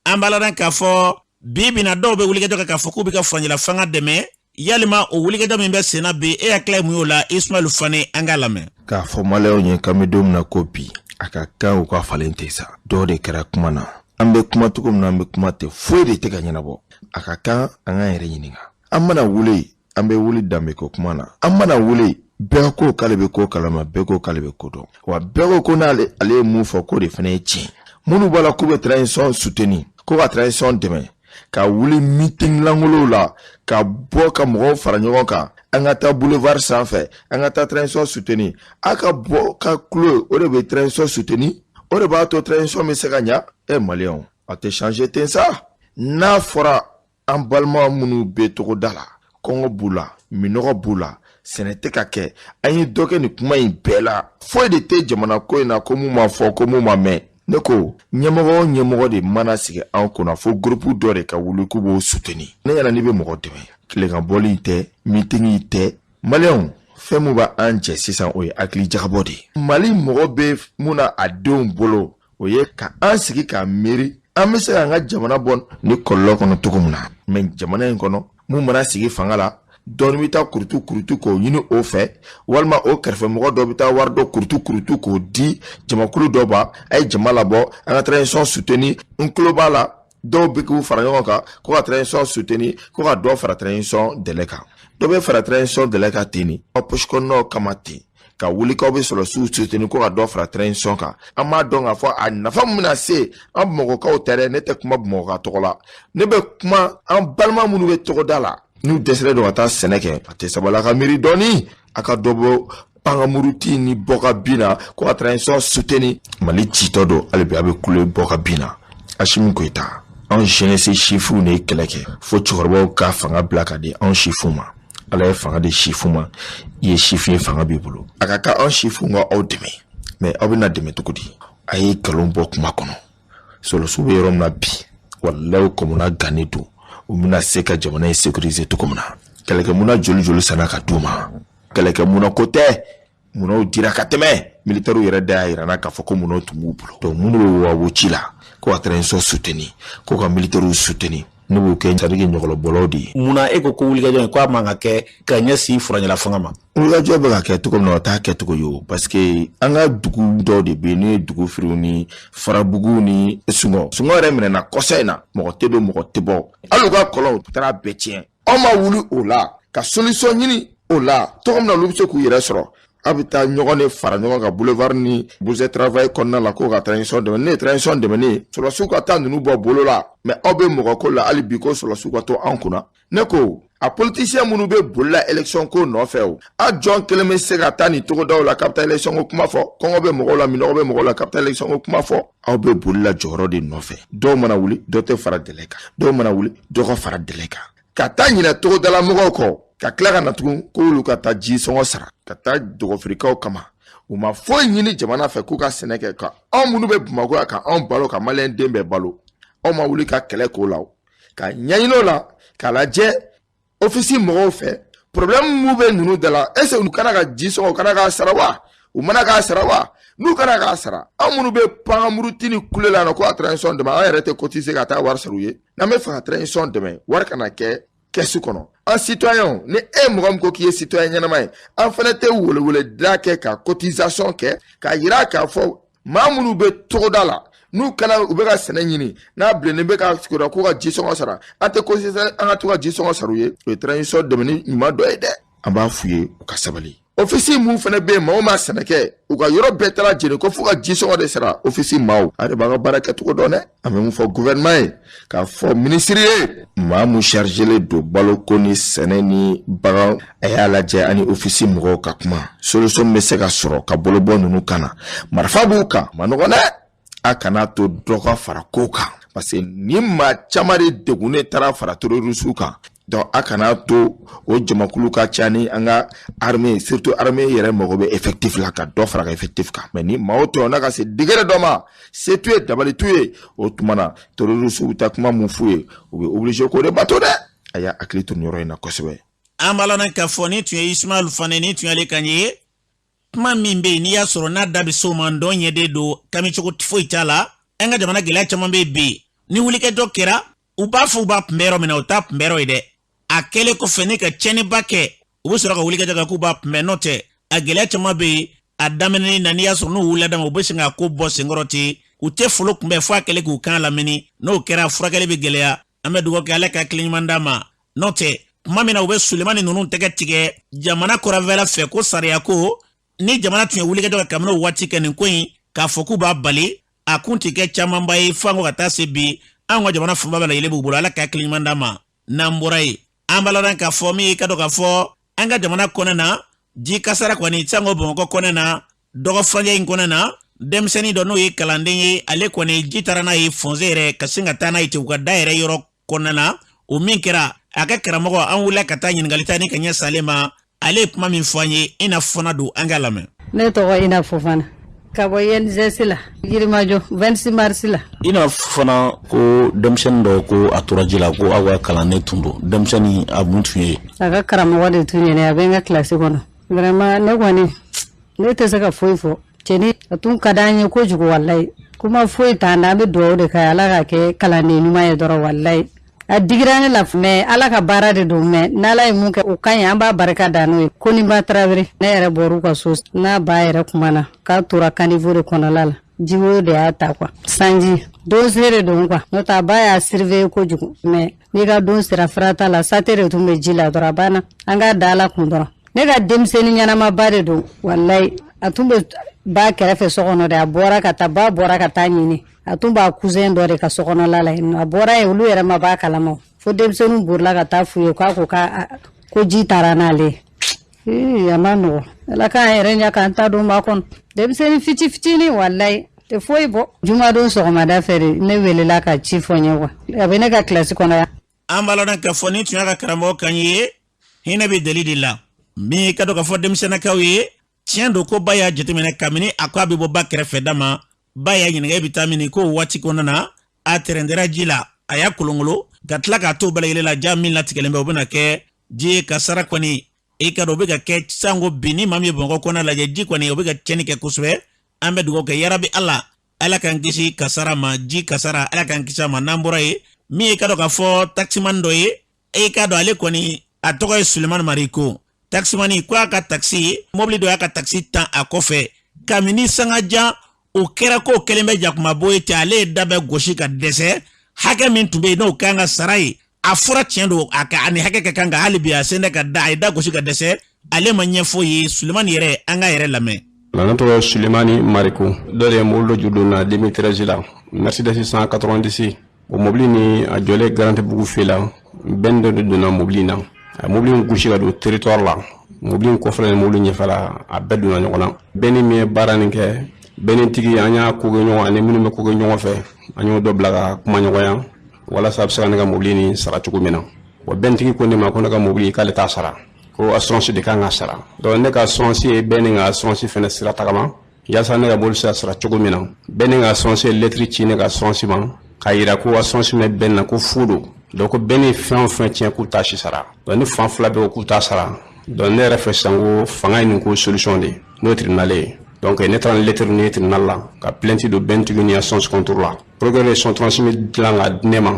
an b'a ladɔn k'a fɔ bi bi na, dɔw bɛ wulikajɔ kɛ k'a fɔ k'u bɛ ka furancɛla fanga dɛmɛ. Yalima o wulikajɔ min bɛ sen na bi, e hakili ye mun y'o la, Ismaël Fane? An k'a lamɛn. K'a fɔ maliyɛnw ye k'an bɛ don min na ko bi, a ka kan u ka falen tɛ sa. Dɔw de kɛra kuma na, an bɛ kuma cogo min na, an bɛ kuma tɛ, foyi de tɛ ka ɲɛnabɔ. A ka kan an k'an yɛrɛ ɲininka. An mana wuli, an bɛ wuli danbeko kuma na. An mana wuli, bɛɛ ko k'ale bɛ ko kalama, bɛɛ ko k'ale bɛ ko dɔn, wa bɛɛ ko ko n'ale ale ye mun fɔ, k'o de fana ye tiɲɛ. Minnu b'a la k'u bɛ transition soutenir, ko ka transition dɛmɛ, ka wuli meeting langolow la, ka bɔ ka mɔgɔw fara ɲɔgɔn kan, an ka taa boulevard sanfɛ, an ka taa transition soutenir, a ka bɔ ka kulo, o de bɛ transition soutenir, o de b'a to transition bɛ se ka ɲa. E maliyɛnw, a tɛ changer ten sa. N'a fɔra an balima minnu bɛ togoda la, kɔngɔ b'u la, minɔgɔ b'u la, sɛnɛ tɛ ka kɛ, an ye dɔ kɛ nin kuma in bɛɛ la, foyi de tɛ jamana ko in na ko mun ma fɔ, ko mun ma mɛn. Ne ko ɲɛmɔgɔ o ɲɛmɔgɔ de mana sigi an kunna, fo groupe dɔ de ka wuli k'u b'o soutenir. Ne ɲɛna, n'i bɛ mɔgɔ dɛmɛ, tilegan bɔli tɛ, meeting tɛ. Maliyɛnw, fɛn mun b'an jɛ sisan, o ye hakili jagabɔ de ye. Mali mɔgɔ bɛ mun na a denw bolo, o ye ka an sigi k'a miiri an bɛ se k'an ka jamana bɔ ni kɔlɔlɔ kɔnɔ cogo min na. Mais jamana in kɔnɔ, mun mana sigi fanga la, dɔɔni bɛ taa kurutu kurutu k'o ɲini o fɛ, walima o kɛrɛfɛmɔgɔ dɔ bɛ taa wari dɔ kurutu kurutu k'o di jamakulu dɔ ma, a ye jama labɔ, an ka transition soutenir. N tulo b'a la, dɔw bɛ k'u fara ɲɔgɔn kan ko ka transition soutenir, ko ka dɔ fara transition délai kan. Dɔ bɛ fara transition délai kan ten, ni aw poche kɔnɔnaw kama ten, ka wuli k'aw bɛ sɔrɔdasiw soutenir ko ka dɔ fara transition kan. An b'a dɔn k'a fɔ a nafa min bɛna se an Bamakɔkaw tɛ dɛ. Ne tɛ kuma Bamakɔ tɔgɔ la, ne bɛ kuma an balima minnu bɛ togoda la, n'u dɛsɛlen don ka taa sɛnɛ kɛ. A tɛ sabali, a ka miiri dɔɔni, a ka dɔ bɔ pankamuruti ni bɔ ka bin na ko ka transition soutenir. Mali citɔ don hali bi, a bɛ kule bɔ ka bin na. Asimi Goyita, anw jeunesse sifinw de ye kɛlɛ kɛ fo cɛkɔrɔbaw ka fanga bila ka di anw sifinw ma. Ala ye fanga di sifinw ma, i ye sifin ye, fanga b'i bolo. A ka kan anw sifinw ka aw dɛmɛ, mais aw bɛna dɛmɛ cogo di? A ye nkalon bɔ kuma kɔnɔ. Sɔrɔdasiw bɛ yɔrɔ min na bi, walayi, kɔmɔna gannen don. U bɛna se ka jamana in sécuriser cogo min na? Kɛlɛkɛmuna joli joli sanna ka d'u ma? Kɛlɛkɛmuna ko tɛ, munnaw dira ka tɛmɛ. Militaires yɛrɛ da y'a yira n na k'a fɔ ko munnaw tun b'u bolo. Donc minnu bɛ wawo ci la ko ka transition soutenir, ko ka militaires soutenir, ne b'u kɛ sadiki ɲɔgɔlɔbɔlaw de ye. Munna e ko ko wulikajɔ in ko a man ka kɛ ka ɲɛsin furancɛla fanga ma? Wulikajɔ bɛ ka kɛ cogo min na, o t'a kɛcogo ye o, parce que an ka dugu dɔw de bɛ yen, n'o ye dugu firiw ni Farabugu ni Sungɔ. Sungɔ yɛrɛ minɛna kɔsa in na, mɔgɔ tɛ don, mɔgɔ tɛ bɔ, hali u ka kɔlɔnw u taara bɛɛ tiɲɛ. Aw ma wuli o la ka solution ɲini o la cogo min na olu bɛ se k'u yɛrɛ sɔrɔ. A bɛ taa ɲɔgɔn de fara ɲɔgɔn kan boulevard ni Bourse travail kɔnɔna la ko ka transition dɛmɛ. Ne ye transition dɛmɛ, ne ye sɔrɔdasiw ka taa ninnu bɔ bolo la, mais aw bɛ mɔgɔ ko la hali bi ko sɔrɔdasiw ka to an kunna. Ne ko a politicien minnu bɛ boli la élection ko nɔfɛ, o a jɔn kelen bɛ se ka taa nin togodaw la k'a bɛ taa élection ko kuma fɔ? Kɔngɔ bɛ mɔgɔw la, minɔgɔ bɛ mɔgɔw la, k'a bɛ taa élection ko kuma fɔ? Aw bɛ boli la jɔyɔrɔ de nɔfɛ. Dɔw mana wuli, dɔ tɛ fara délai kan, dɔw mana wuli, dɔ ka fara délai kan, ka taa ɲinɛ togodala mɔgɔw kɔ, ka tila ka na tugun k'olu ka taa ji sɔngɔ sara, ka taa dɔgɔfirikaw kama. U ma foyi ɲini jamana fɛ k'u ka sɛnɛ kɛ ka anw minnu bɛ Bamakɔ yan ka anw balo, ka maliyɛn den bɛɛ balo. Aw ma wuli ka kɛlɛ k'o la, ka ɲɛɲini o la, k'a lajɛ ofisi mɔgɔw fɛ Problème mun bɛ ninnu da la? Est ce que u kana ka ji sɔngɔ, u kana k'a sara wa? U mana k'a sara wa? N'u kana k'a sara, anw minnu bɛ pankamuruti ni kule la ko a transition dɛmɛ, an yɛrɛ tɛ cotiser ka taa wari sara u ye. N'an bɛ fɛ ka transition dɛmɛ, wari kana kɛ kɛsu kɔnɔ. An citoyen, ni e mɔgɔ min ko k'i ye citoyen ɲɛnama ye, an fana tɛ weleweleda kɛ ka cotisation kɛ k'a yira k'a fɔ maa minnu bɛ togoda la, n'u kana u bɛ ka sɛnɛ ɲini, n'a bilennen bɛ ka sigiyɔrɔ k'u ka ji sɔngɔ sara, an tɛ cotiser an ka to ka ji sɔngɔ sara u ye. O ye transition dɛmɛni ɲuman dɔ ye dɛ. An b'a f'u ye u ka sabali. Ofisi mun fana bɛ yen, maa o maa sɛnɛ kɛ, u ka yɔrɔ bɛɛ taara jeni ko f'u ka ji sɔngɔ de sara. Ofisi maaw, a de b'an ka baara kɛcogo dɔn dɛ. An bɛ mun fɔ gouvernement ye, k'a fɔ minisiri ye, maa mun chargelen don baloko ni sɛnɛ ni bagan, a y'a lajɛ ani ofisi mɔgɔw ka kuma, solution bɛ se ka sɔrɔ ka bolo bɔ ninnu kan na. Marifa b'u kan, ma nɔgɔn dɛ. A kana to dɔ ka fara ko kan, parce que ni maa caman de degunnen taara fara terroriste kan. Donc a kana to o jamakulu ka ca ni an ka armée, surtout armée yɛrɛ mago bɛ effectif la, ka dɔ fara ka effectif kan. Mais ni maaw tɔɲɔna ka se degré dɔ ma, se t'u ye, dabali t'u ye, o tuma na terroriste bɛ taa kuma mun f'u ye, u bɛ obligé k'o de bato dɛ. A y'a hakili to nin yɔrɔ in na kosɛbɛ. An b'a lɔn k'a fɔ ni tun ye Ismaël Fane, ni tun y'ale kan ye. Kuma min bɛ yen, n'i y'a sɔrɔ n'a da bɛ s'o ma, dɔn ɲɛden don, kami cogo foyi t'a la. An ka jamana gɛlɛya caman bɛ yen bi, ni wulikajɔ kɛra, u b'a fɔ u b'a kunbɛ yɔrɔ min na, o t'a kunbɛ yɔrɔ ye dɛ. A kɛlen kɔfɛ ni ka tiɲɛniba kɛ, u bɛ sɔrɔ ka wulikajɔ kɛ k'u b'a kunbɛn. N'o tɛ, a gɛlɛya caman bɛ yen a daminɛ na, n'i y'a sɔrɔ n'u wulila dama, u bɛ sin k'a ko bɔ senkɔrɔ ten. U tɛ folo kunbɛn fo a kɛlen k'u kan lamini. N'o kɛra, furakɛli bɛ gɛlɛya. An bɛ dugawu kɛ, Ala ka hakili ɲuman d'a ma. N'o tɛ, tuma min na u bɛ Sulemani ninnu tɛgɛ tigɛ jamana kɔrɔnfɛla fɛ ko sariya ko, ni jamana tun ye wulikajɔ kɛ kabini o waati kɛ nin ko in k'a fɔ k'u b'a bali, a kun tɛ kɛ camanba ye. Fo an ko ka taa se bi, anw ka jamana fanba bɛɛ lajɛlen b'u bolo. Ala ka hakili ɲuman d'a ma. N'an bɔra yen, an b'a lɔn k'a fɔ min ye ka dɔn k'a fɔ an ka jamana kɔnɔ na, ji kasara kɔni sango Bamakɔ kɔnɔ na, dɔgɔ furancɛ in kɔnɔ na, denmisɛnnin dɔ n'o ye kalanden ye, ale kɔni ji taara n'a ye fɔnse yɛrɛ ka sin ka taa n'a ye ten u ka da yɛrɛ yɔrɔ kɔnɔna na. O min kɛra a ka karamɔgɔ, an wulila ka taa ɲininkali ta ni ka ɲɛ salen ma. Ale ye kuma min fɔ an ye, i n'a fana don, an k'a lamɛn. Ne tɔgɔ Ina Fofana, ka bɔ INGS la, Yirimajɔ, 26 mars la. Ina fana ko denmisɛnnin dɔ ko a tora ji la, ko aw ka kalanden tun don. Denmisɛnnin a mun tun ye? A ka karamɔgɔ de tun ye ne, a bɛ n ka kilasi kɔnɔ. Vraiment, ne kɔni ne tɛ se ka foyi fɔ. Cɛni a tun ka d'an ye kojugu, walayi. Kuma foyi t'an na, an bɛ dugawu de kɛ, Ala k'a kɛ kalanden ɲuman ye dɔrɔn, walayi. A digira ne la, mais Ala ka baara de don, mais n'Ala ye mun kɛ, o ka ɲi, an b'a barika da n'o ye. Ko ni ba Tarawele, ne yɛrɛ bɔr'u ka so n'a ba yɛrɛ kumana k'a tora caniveau de kɔnɔla la, jiwoyo de y'a ta quoi, sanji don se de don quoi. N'o tɛ, a ba y'a surveiller kojugu, mais n'i ka don sera farata la, sate de tun bɛ ji la dɔrɔn, a banna. An k'a da Ala kun dɔrɔn. Ne ka denmisɛnnin ɲɛnamaba de don, walayi. A tun bɛ ba kɛrɛfɛ so kɔnɔ de, a bɔra ka taa, ba bɔra ka taa ɲini. A tun b'a cousin dɔ de ka so kɔnɔla la yen nɔ. A bɔra yen, olu yɛrɛ ma b'a kalama, fo denmisɛnninw bolila ka taa f'u ye k'a ko k'a ko ji taara n'ale ye. A ma nɔgɔ, Ala k'an yɛrɛ ɲɛ k'an ta don ba kɔnɔ. Denmisɛnnin fiti fitinin, walayi, tɛ foyi bɔ. Jumadon sɔgɔmada fɛ de ne welela ka ci fɔ n ye quoi, a bɛ ne ka kilasi kɔnɔ yan. An b'a lɔn k'a fɔ ni tun y'a ka karamɔgɔ kan ye, hinɛ bɛ deli de la. Min ka dɔn k'a fɔ denmisɛnninkaw ye, tiɲɛ don ko ba y'a jateminɛ kabini a ko a bɛ bɔ ba kɛrɛfɛ da ma. Ba y'a ɲininka e bɛ taa min, ko waati kɔnɔna na a tɛrɛndɛra ji la, a y'a kolonkolon ka tila k'a to bɛɛ lajɛlen la. Ja min latigɛlen bɛ, o bɛna kɛ ji ye kasara kɔni. I ka dɔn o bɛ ka kɛ sanko bi, ni maa min ye Bamakɔ kɔnɔna lajɛ, ji kɔni o bɛ ka tiɲɛni kɛ kosɛbɛ. An bɛ dugawu kɛ, yarabi Ala, Ala k'an kisi kasara ma, ji kasara, Ala k'an kisi a ma. N'an bɔra yen, min ye ka dɔn k'a fɔ takisimani dɔ ye, e k'a dɔn ale kɔni a tɔgɔ ye Sulemani Mariko. Takisimani ko a ka takisi mɔbili dɔ y'a ka takisi tan a kɔfɛ kabini sanga jan. O kɛra k'o kɛlen bɛ jakumabo ye ten, ale ye da bɛɛ gosi ka dɛsɛ. Hakɛ min tun bɛ yen n'o kan ka sara ye, a fɔra tiɲɛ don a ka ani hakɛ ka kan ka hali bi a sen tɛ ka da, a ye da gosi ka dɛsɛ, ale ma ɲɛfɔ ye. Sulemani yɛrɛ, an k'a yɛrɛ lamɛn. Ne tɔgɔ Sulemani Mariko. Dɔ de ye mobili dɔ juru don na 2013 la, Mercedes 190. O mobili ni a jɔlen Garantibugu fɛ la, benne dɔ de donna mobili in na. A mobili in gosi ka don territoire la. Mobili in kɔfɛla ni mobili ɲɛfɛla, a bɛɛ donna ɲɔgɔn na. Benne min ye baara nin kɛ, benne tigi, an y'a ko kɛ ɲɔgɔn ani minnu bɛ ko kɛ ɲɔgɔn fɛ, an y'o dɔ bila ka kuma ɲɔgɔnya walasa a bɛ se ka ne ka mobili nin sara cogo min na. Wa bennetigi ko ne ma ko ne ka mobili k'ale t'a sara, ko assurance de kan ka sara. Donc ne ka assurance ye benne ka assurance fɛnɛ sira tagama yaasa ne ka mobili se ka sara cogo min na. Benne ka assurance ye lettre ci ne ka assurance ma k'a yira ko assurance bɛ benne na, ko fu don. Donc ko bɛn ni fɛn o fɛn tiɲɛ k'u t'a si sara. Donc ni fan fila bɛɛ ko k'u t'a sara, donc ne yɛrɛ fɛ sisan ko fanga ye nin ko solution de ye, n'o ye tribunal ye. Donc ne taara ni lettre ni ye tribunal la ka plainte don bɛntigi ni assurance contre la. Procureur ye 136 000 dilan ka di ne ma.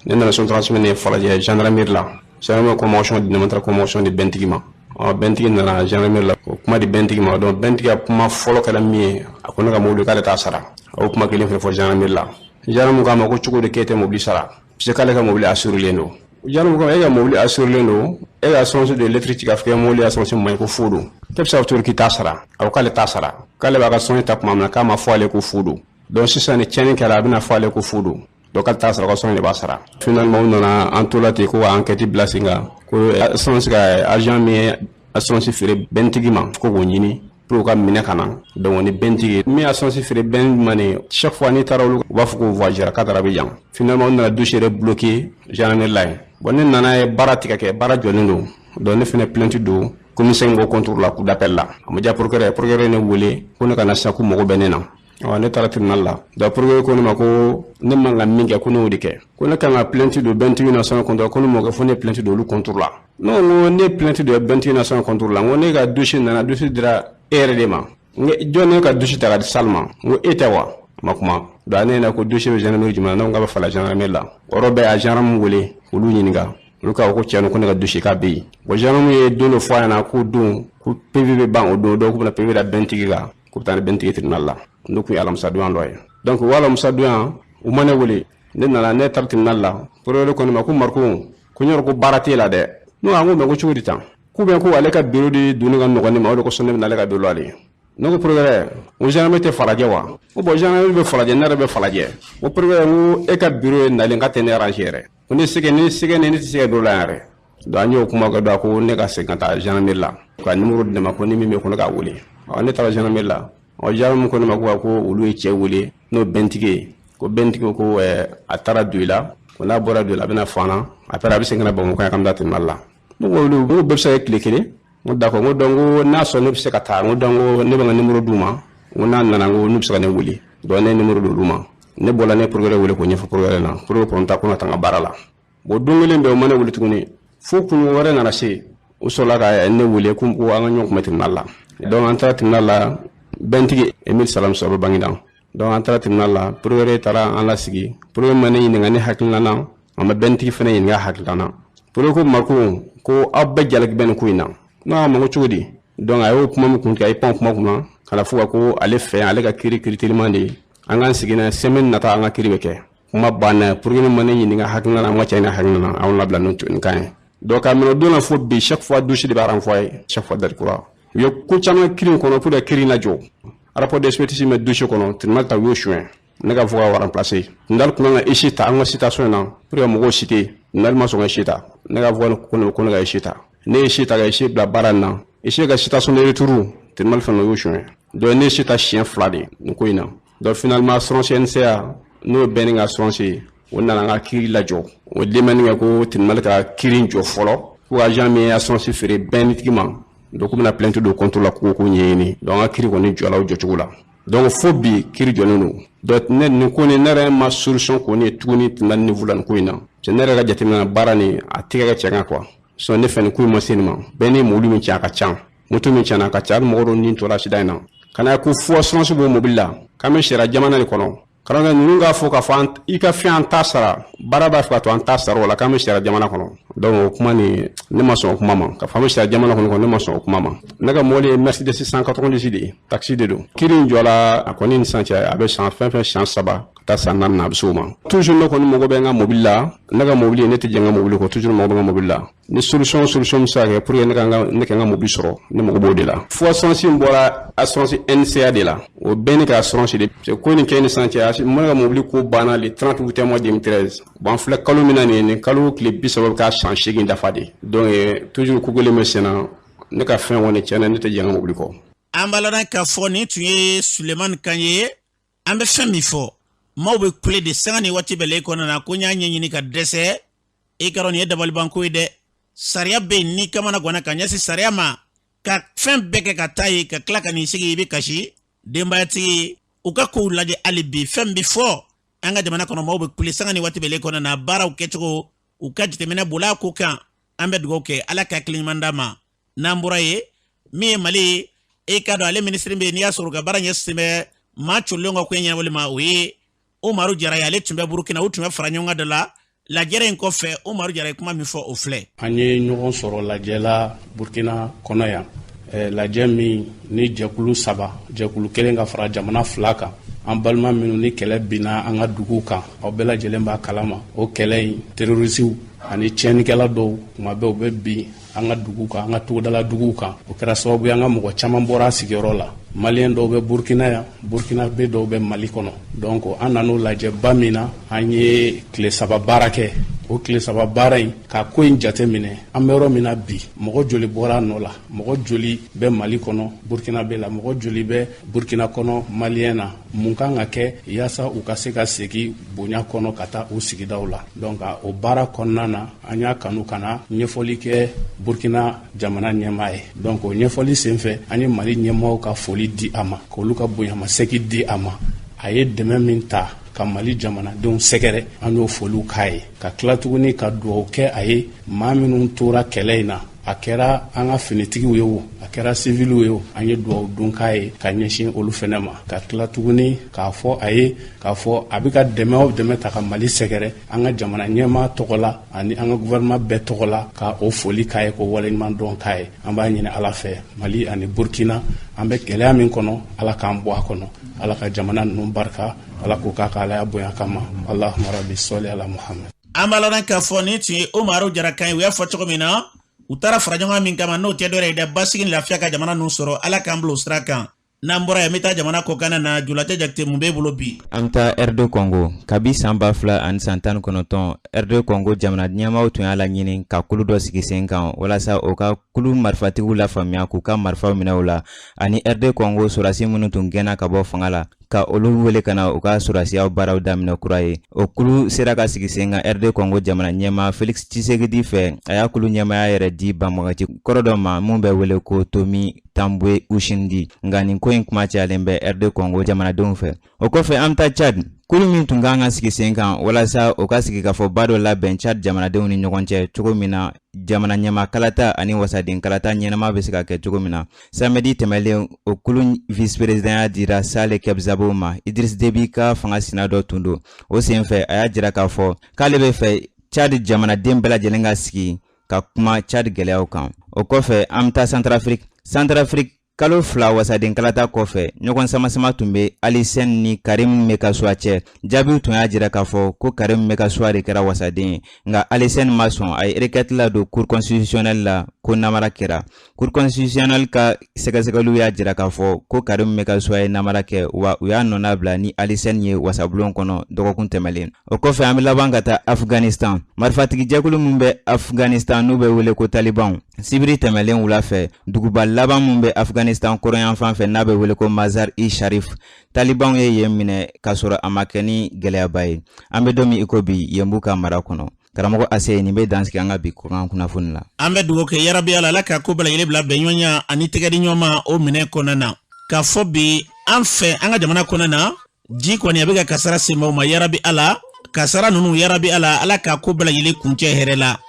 Ne nana 136 000 ne Falajɛ gendarmerie la. Gendarmerie convocation di ne ma, n taara convocation di bɛntigi ma. Ɔ bɛntigi nana gendarmerie la, o kuma di bɛntigi ma. Donc bɛntigi ka kuma fɔlɔ kɛra min ye, a ko ne ka mobili k'ale t'a sara. A y'o kuma kelen fɛnɛ fɔ gendarmerie la. Gendarme k'a ma ko cogo di k'e tɛ mobili sara, parce que k'ale ka mobili assurélen don. Gendarme ko e ka mobili assurélen don, e ka assurance de lettre ci k'a fɔ k'e mobili assurance man ɲi ko faux don, k'e bɛ se ka cogo di k'i t'a sara? A ko k'ale t'a sara, k'ale b'a ka assurance ta tuma min na k'a ma fɔ ale ko faux don. Donc sisan ni tiɲɛni kɛra, a bɛna fɔ ale ko faux don, donc k'ale t'a sara, ko assurance de b'a sara. Finalement u nana an tola ten ko ka enquête bila sen kan, ko assurance ka agent min ye assurance feere bɛntigi ma, ko k'o ɲini pour ka minɛ ka na. Donc ni bɛntigi min ye assurance feere bɛn ma nin, chaque fois n'i taara olu u b'a fɔ ko voyagera k'a taara Abidjan. Finalement u nana dossier yɛrɛ bloqué gendarmerie la yen. Bon, ne nana ye baara tigɛ kɛ, baara jɔlen don. Donc ne fɛnɛ plainte don commissaire ko contre la cour d'appel la. A ma diya procureur, procureur ye ne wele ko ne ka na sisan, ko mago bɛ ne na. Ɔ ne taara tribunal la. Donc procureur ko ne ma ko ne man ka min kɛ, ko ne y'o de kɛ, ko ne kan ka plainte don bɛntigi na assurance contre, ko ne m'o kɛ, fo ne plainte don olu contre la. Non, n ko ne plainte don bɛntigi na assurance contre la, n ko ne ka dossier nana, dossier dira e yɛrɛ de ma, n ko jɔn ne ka dossier ta ka di sali ma, n ko e tɛ wa? A ma kuma. Donc ne ɲɛna ko dossier bɛ gendarmerie jumɛn na? Ne ko k'a bɛ Falajɛ gendarmerie la. O yɔrɔ bɛɛ a gendarme wele k'olu ɲininka, olu k'a fɔ ko tiɲɛ don, ko ne ka dossier k'a bɛ yen. Bon, gendarme ye don dɔ fɔ a ɲɛna ko don ko PV bɛ ban o don, dɔw k'u bɛna PV da bɛntigi kan, k'u bɛ taa ni bɛntigi tribunal la. N'o tun ye alamisadonya dɔ ye. Donc o alamisadonya u ma ne wele, ne nana, ne taara tribunal la. Procureur ko ne ma ko Mariko, ko n yɔrɔ ko baara t'e la dɛ. Ne ko mais ko cogo di tan? K'u bɛ ko ale ka bureau de donni ka nɔgɔn ne ma, o de kosɔn ne bɛ n'ale ka bureau la de. Ne ko procureur, n ko gendarmerie tɛ Falajɛ wa? Ko bon, gendarmerie bɛ Falajɛ, ne yɛrɛ bɛ Falajɛ. N ko procureur, n ko e ka bureau ye nalen k'a tɛ ne arranger yɛrɛ, ko ne sɛgɛn ne sɛgɛn ne tɛ se ka bureau la yan yɛrɛ. Donc an y'o kuma kɛ, donc a ko ne ka segin ka taa gendarmerie la ka numéro di ne ma, ko ni min bɛ ko ne k'a wele. Ɔ ne taara gendarmerie la. Ɔ gendarme ko ne ma ko olu ye cɛ wele n'o bɛntigi ye, ko bɛntigi ko a taara Doila, ko n'a bɔra Doila a bɛna fɔ an na, après a bɛ segin ka na Bamakɔ yan k'an bɛ taa tribunal la. Ne ko olu bɛɛ bɛ se ka kɛ tile kelen. N ko d'accord, n ko donc n ko n'a sɔrɔ ne bɛ se ka taa, n ko donc n ko ne bɛ n ka numéro d'u ma, n ko n'a nana n ko n'u bɛ se ka ne wele. Donc ne ye numéro d'olu ma. Ne bɔra, ne procureur wele k'o ɲɛfɔ procureur na. Procureur ko n ta ko na taa n ka baara la. Bon, don kelen bɛɛ u ma ne wele tuguni, fo kunɲɔgɔn wɛrɛ nana se, u sɔrɔla ka ne wele ko an ka ɲɔgɔn kunbɛn tribunal la. Donc an taara tribunal la, bɛntigi Emile Salam Sɔ bɛ Baginda. Donc an taara tribunal la, procureur taara an lasigi. Procureur ma ne ɲininka ne hakilina na, a ma bɛntigi fana ɲininka hakilina na. Procureur ko Mariko, ko aw bɛɛ jalaki bɛ nin ko in na. Ne ko a ma ko cogo di? Donc a y'o kuma min kun tigɛ, a y'i pan kuma kunna ka na fɔ ko ale fɛ ale ka kiiri kiiri teliman de ye, an k'an sigi na semaine nata an ka kiiri bɛ kɛ. Kuma banna, procureur ma ne ɲininka hakilina na, a ma cɛ ne hakilina na, anw labila nin kan ye. Donc k'a minɛ o don na fo bi, chaque fois dossier de b'a renvoyer, chaque fois date kura. U ye ko caman kiiri in kɔnɔ pour que kiiri in lajɔ. Rapport d'expertise bɛ dossier kɔnɔ, tribunal ta u y'o suɲɛ, ne ka fɔ ka remplacer. Tribunal kun kan ka issue ta an ka citation in na pour que mɔgɔw citer, tribunal ma sɔn ka issue ta. Ne ka fɔ ko ne ka issue ta, ne ye issue ta ka issue bila baara in na, issue ka citation de retour, tribunal fana y'o suɲɛ. Donc ne ye issue ta siɲɛ fila de nin ko in na. Donc finalement assurance NCA, n'o ye bɛɛ ni ka assurance ye, o nana an ka kiiri lajɔ. O demande kɛ ko tribunal ka kiiri jɔ fɔlɔ, ko agent min ye assurance feere bɛnnitigi ma, donc k'u bɛna plainte don contre la k'o ko ɲɛɲini. Donc an ka kiiri kɔni jɔla o jɔcogo la. Donc fo bi kiiri jɔlen don. Donc ne nin ko nin, ne yɛrɛ ma solution kɔni ye tuguni tribunal niveau la nin ko in na. Parce que ne yɛrɛ ka jateminɛ na, baara nin a tɛ ka kɛ cɛ kan quoi. Sinon ne fɛ nin ko in ma se nin ma. Bɛɛ ni mobili min cɛ a ka ca, moto min tiɲɛna a ka ca, hali mɔgɔ dɔw ni tora accident in na. Ka na ko fo assurance b'o mobili la, k'an bɛ sariya jamana de kɔnɔ. Karamɔgɔ ninnu k'a fɔ k'a fɔ i ka fɛn an t'a sara, baara b'a fɛ ka to an t'a sara o la, k'an bɛ sariya jamana kɔnɔ. Donc o kuma nin, ne ma sɔn o kuma ma. K'a fɔ an bɛ sariya jamana kɔnɔ, ne ma sɔn o kuma ma. Ne ka mobili ye Mercedes 190 de ye, taxi de don. Kiiri in jɔla a kɔni ni sisan cɛ, a bɛ san fɛn fɛn san 3 ka taa san 4 na, a bɛ se o ma. Toujours ne kɔni mago bɛ n ka mobili la. Ne ka mobili, ne tɛ jɛn n ka mobili kɔ, toujours mago bɛ n ka mobili la. Ni solution bɛ se ka kɛ pour que ne ka n ka mobili sɔrɔ, ne mago b'o de la. Fo assurance in bɔra assurance NCA de la, o bɛɛ ni ka assurance de. Ko nin kɛ ni sisan cɛ, ne ka mobili ko banna le 30 août mois 2013. Bon, an filɛ kalo min na nin ye, nin kalo tile 30 bɛ k'a san 8 dafa de. Donc toujours ko kelen bɛ sen na, ne ka fɛn kɔni tiɲɛna, ne tɛ jɛn n ka mobili kɔ. An b'a lɔn k'a fɔ nin tun ye Sulemani kan ye. An bɛ fɛn min fɔ, maaw bɛ kule de sanga ni waati bɛɛ la i kɔnɔna na ko n y'a ɲɛɲini ka dɛsɛ. I ka dɔn nin ye dabalibanko ye dɛ. Sariya bɛ yen, n'i kamana ganna ka ɲɛsin sariya ma, ka fɛn bɛɛ kɛ ka taa yen, ka tila ka n'i sigi i bɛ kasi. Denbayatigi, u ka kow lajɛ hali bi. Fɛn bɛ fɔ an ka jamana kɔnɔ, maaw bɛ kule sanga ni waati bɛɛ la i kɔnɔna na, baaraw kɛcogo. U ka jateminɛ bol'a ko kan. An bɛ dugawu kɛ, Ala ka hakili ɲuman d'a ma. N'an bɔra yen, min ye Mali ye, e k'a dɔn ale minisiri bɛ yen, n'i y'a sɔrɔ u ka baara ɲɛsin bɛ maa colilenw ka koɲɛ ɲɛnabɔli ma, o ye Umaru Jara ye. Ale tun bɛ Burukina, u tun bɛ fara ɲɔgɔn kan dɔ la. Lajɛrɛ in kɔfɛ, Umaru Jara ye kuma min fɔ, o filɛ. An ye ɲɔgɔn sɔrɔ lajɛ la Burkina kɔnɔ yan, lajɛ min ni jɛkulu saba, jɛkulu kelen ka fara jamana fila kan, an balima minnu ni kɛlɛ binna an ka duguw kan, aw bɛɛ lajɛlen b'a kalama. O kɛlɛ in, terorisiw ani tiɲɛnikɛla dɔw, kuma bɛɛ u bɛ bin an ka dugu kan, an ka togodala duguw kan. O kɛra sababu ye an ka mɔgɔ caman bɔra a sigiyɔrɔ la. Maliyɛn dɔw bɛ Burkina yan, Burkinabe dɔw bɛ Mali kɔnɔ. Donc an nan'o lajɛba min na, an ye tile saba baara kɛ. O tile saba baara in, ka ko in jate minɛ, an bɛ yɔrɔ min na bi, mɔgɔ joli bɔra a nɔ la, mɔgɔ joli bɛ Mali kɔnɔ Burkinabe la, mɔgɔ joli bɛ Burkina kɔnɔ Maliyɛn na, mun kan ka kɛ yaasa u ka se ka segin bonya kɔnɔ ka taa u sigidaw la. Donc o baara kɔnɔna na, an y'a kanu ka na ɲɛfɔli kɛ Burkina jamana ɲɛmaa ye. Donc o ɲɛfɔli senfɛ, an ye Mali ɲɛmaaw ka foli di a ma, k'olu ka bonyamasegin di a ma. A ye dɛmɛ min ta ka Mali jamanadenw sɛgɛrɛ, an y'o foliw k'a ye, ka tila tuguni ka dugawu kɛ a ye. Maa minnu tora kɛlɛ in na, a kɛra an ka finitigiw ye o, a kɛra siviliw ye o, an ye dugawu don k'a ye ka ɲɛsin olu fɛnɛ ma, ka tila tuguni k'a fɔ a ye k'a fɔ a bɛ ka dɛmɛ o dɛmɛ ta ka Mali sɛgɛrɛ, an ka jamana ɲɛmaa tɔgɔ la ani an ka gouvernement bɛɛ tɔgɔ la, ka o foli k'a ye, k'o waleɲuman dɔn k'a ye. An b'a ɲini Ala fɛ, Mali ani Burkina, an bɛ gɛlɛya min kɔnɔ, Ala k'an bɔ a kɔnɔ. Ala ka jamana ninnu barika, Ala k'o k'a ka Alaya bonya kama. Allahumma rabbi sɔli ala Muhammad. An b'a lɔn k'a fɔ nin tun ye Umaru Jara kan ye. U y'a fɔ cogo min na, u taara fara ɲɔgɔn min kama, n'o tɛ dɔwɛrɛ ye dɛ, basigi ni lafiya ka jamana ninnu sɔrɔ. Ala k'an bila o sira kan. N'an bɔra yen, an bɛ taa jamana kɔkanna na. Julacɛ Jakite, mun b'e bolo bi? An bɛ taa RD Congo. Kabi san 2019, RD Congo jamana ɲɛmaaw tun y'a laɲini ka kulu dɔ sigi sen kan walasa o ka kulu marifatigiw lafaamuya k'u ka marifaw minɛ u la, ani RD Congo sɔrɔdasi minnu tun gɛnna ka bɔ fanga la, ka olu wele ka na u ka sɔrɔdasiya baaraw daminɛ kura ye. O kulu sera ka sigi sen kan RD Congo jamana ɲɛmaa Felix Tshisekedi fɛ. A y'a kulu ɲɛmaaya yɛrɛ di banbagaci kɔrɔ dɔ ma mun bɛ wele ko Tomi Tambwe Ushindi. Nka nin ko in kuma cayalen bɛ RD Congo jamanadenw fɛ. O kɔfɛ, an bɛ taa Tchad. Kulu min tun kan ka sigi sen kan walasa o ka sigikafɔba dɔ labɛn Tchad jamanadenw ni ɲɔgɔn cɛ cogo min na jamana ɲɛmaa kalata ani wasaden kalata ɲɛnama bɛ se ka kɛ cogo min na, samedi tɛmɛlen, o kulu vice-présidentya dira Sale Kebzabo ma. Idriss Déby ka fanga sina dɔ tun don. O senfɛ, a y'a jira k'a fɔ k'ale bɛ fɛ Tchad jamanaden bɛɛ lajɛlen ka sigi ka kuma Tchad gɛlɛyaw kan. O kɔfɛ, an bɛ taa Centrafrique. Centrafrique, kalo 2 wasaden kalata kɔfɛ, ɲɔgɔn samasama tun bɛ Ali Sɛn ni Karim Mekasua cɛ. Jaabiw tun y'a jira k'a fɔ ko Karim Mekasua de kɛra wasaden ye, nka Ali Sɛn ma sɔn. A ye requête ladon Cour constitutionnelle la ko namara kɛra. Cour constitutionnelle ka sɛgɛsɛgɛliw y'a jira k'a fɔ ko Karim Mekasua ye namara kɛ, wa u y'a nɔnabila ni Ali Sɛn ye wasabulon kɔnɔ dɔgɔkun tɛmɛlen. O kɔfɛ, an bɛ laban ka taa Afghanistan. Marifatigijɛkulu min bɛ Afghanistan, n'u bɛ wele ko Talibanw, sibiri tɛmɛlen wula fɛ, duguba laban min bɛ Afghanistan kɔrɔnyanfan fɛ, n'a bɛ wele ko Mazar i Sharif, Talibanw ye yen minɛ k'a sɔrɔ a ma kɛ ni gɛlɛyaba ye. An bɛ don min i ko bi, yen b'u ka mara kɔnɔ. Karamɔgɔ Ase, nin bɛ dan sigi an ka bi kɔkan kunnafoni la. An bɛ dugawu kɛ, yarabi Ala, Ala ka ko bɛɛ lajɛlen bila bɛnɲɔgɔnya ani tɛgɛdiɲɔgɔn ma o minɛ kɔnɔna na. K'a fɔ bi, an fɛ an ka jamana kɔnɔna na, ji kɔni a bɛ ka kasara se maaw ma. Yarabi Ala, kasara ninnu, yarabi Ala, Ala ka ko bɛɛ lajɛlen kuncɛ hɛrɛ la.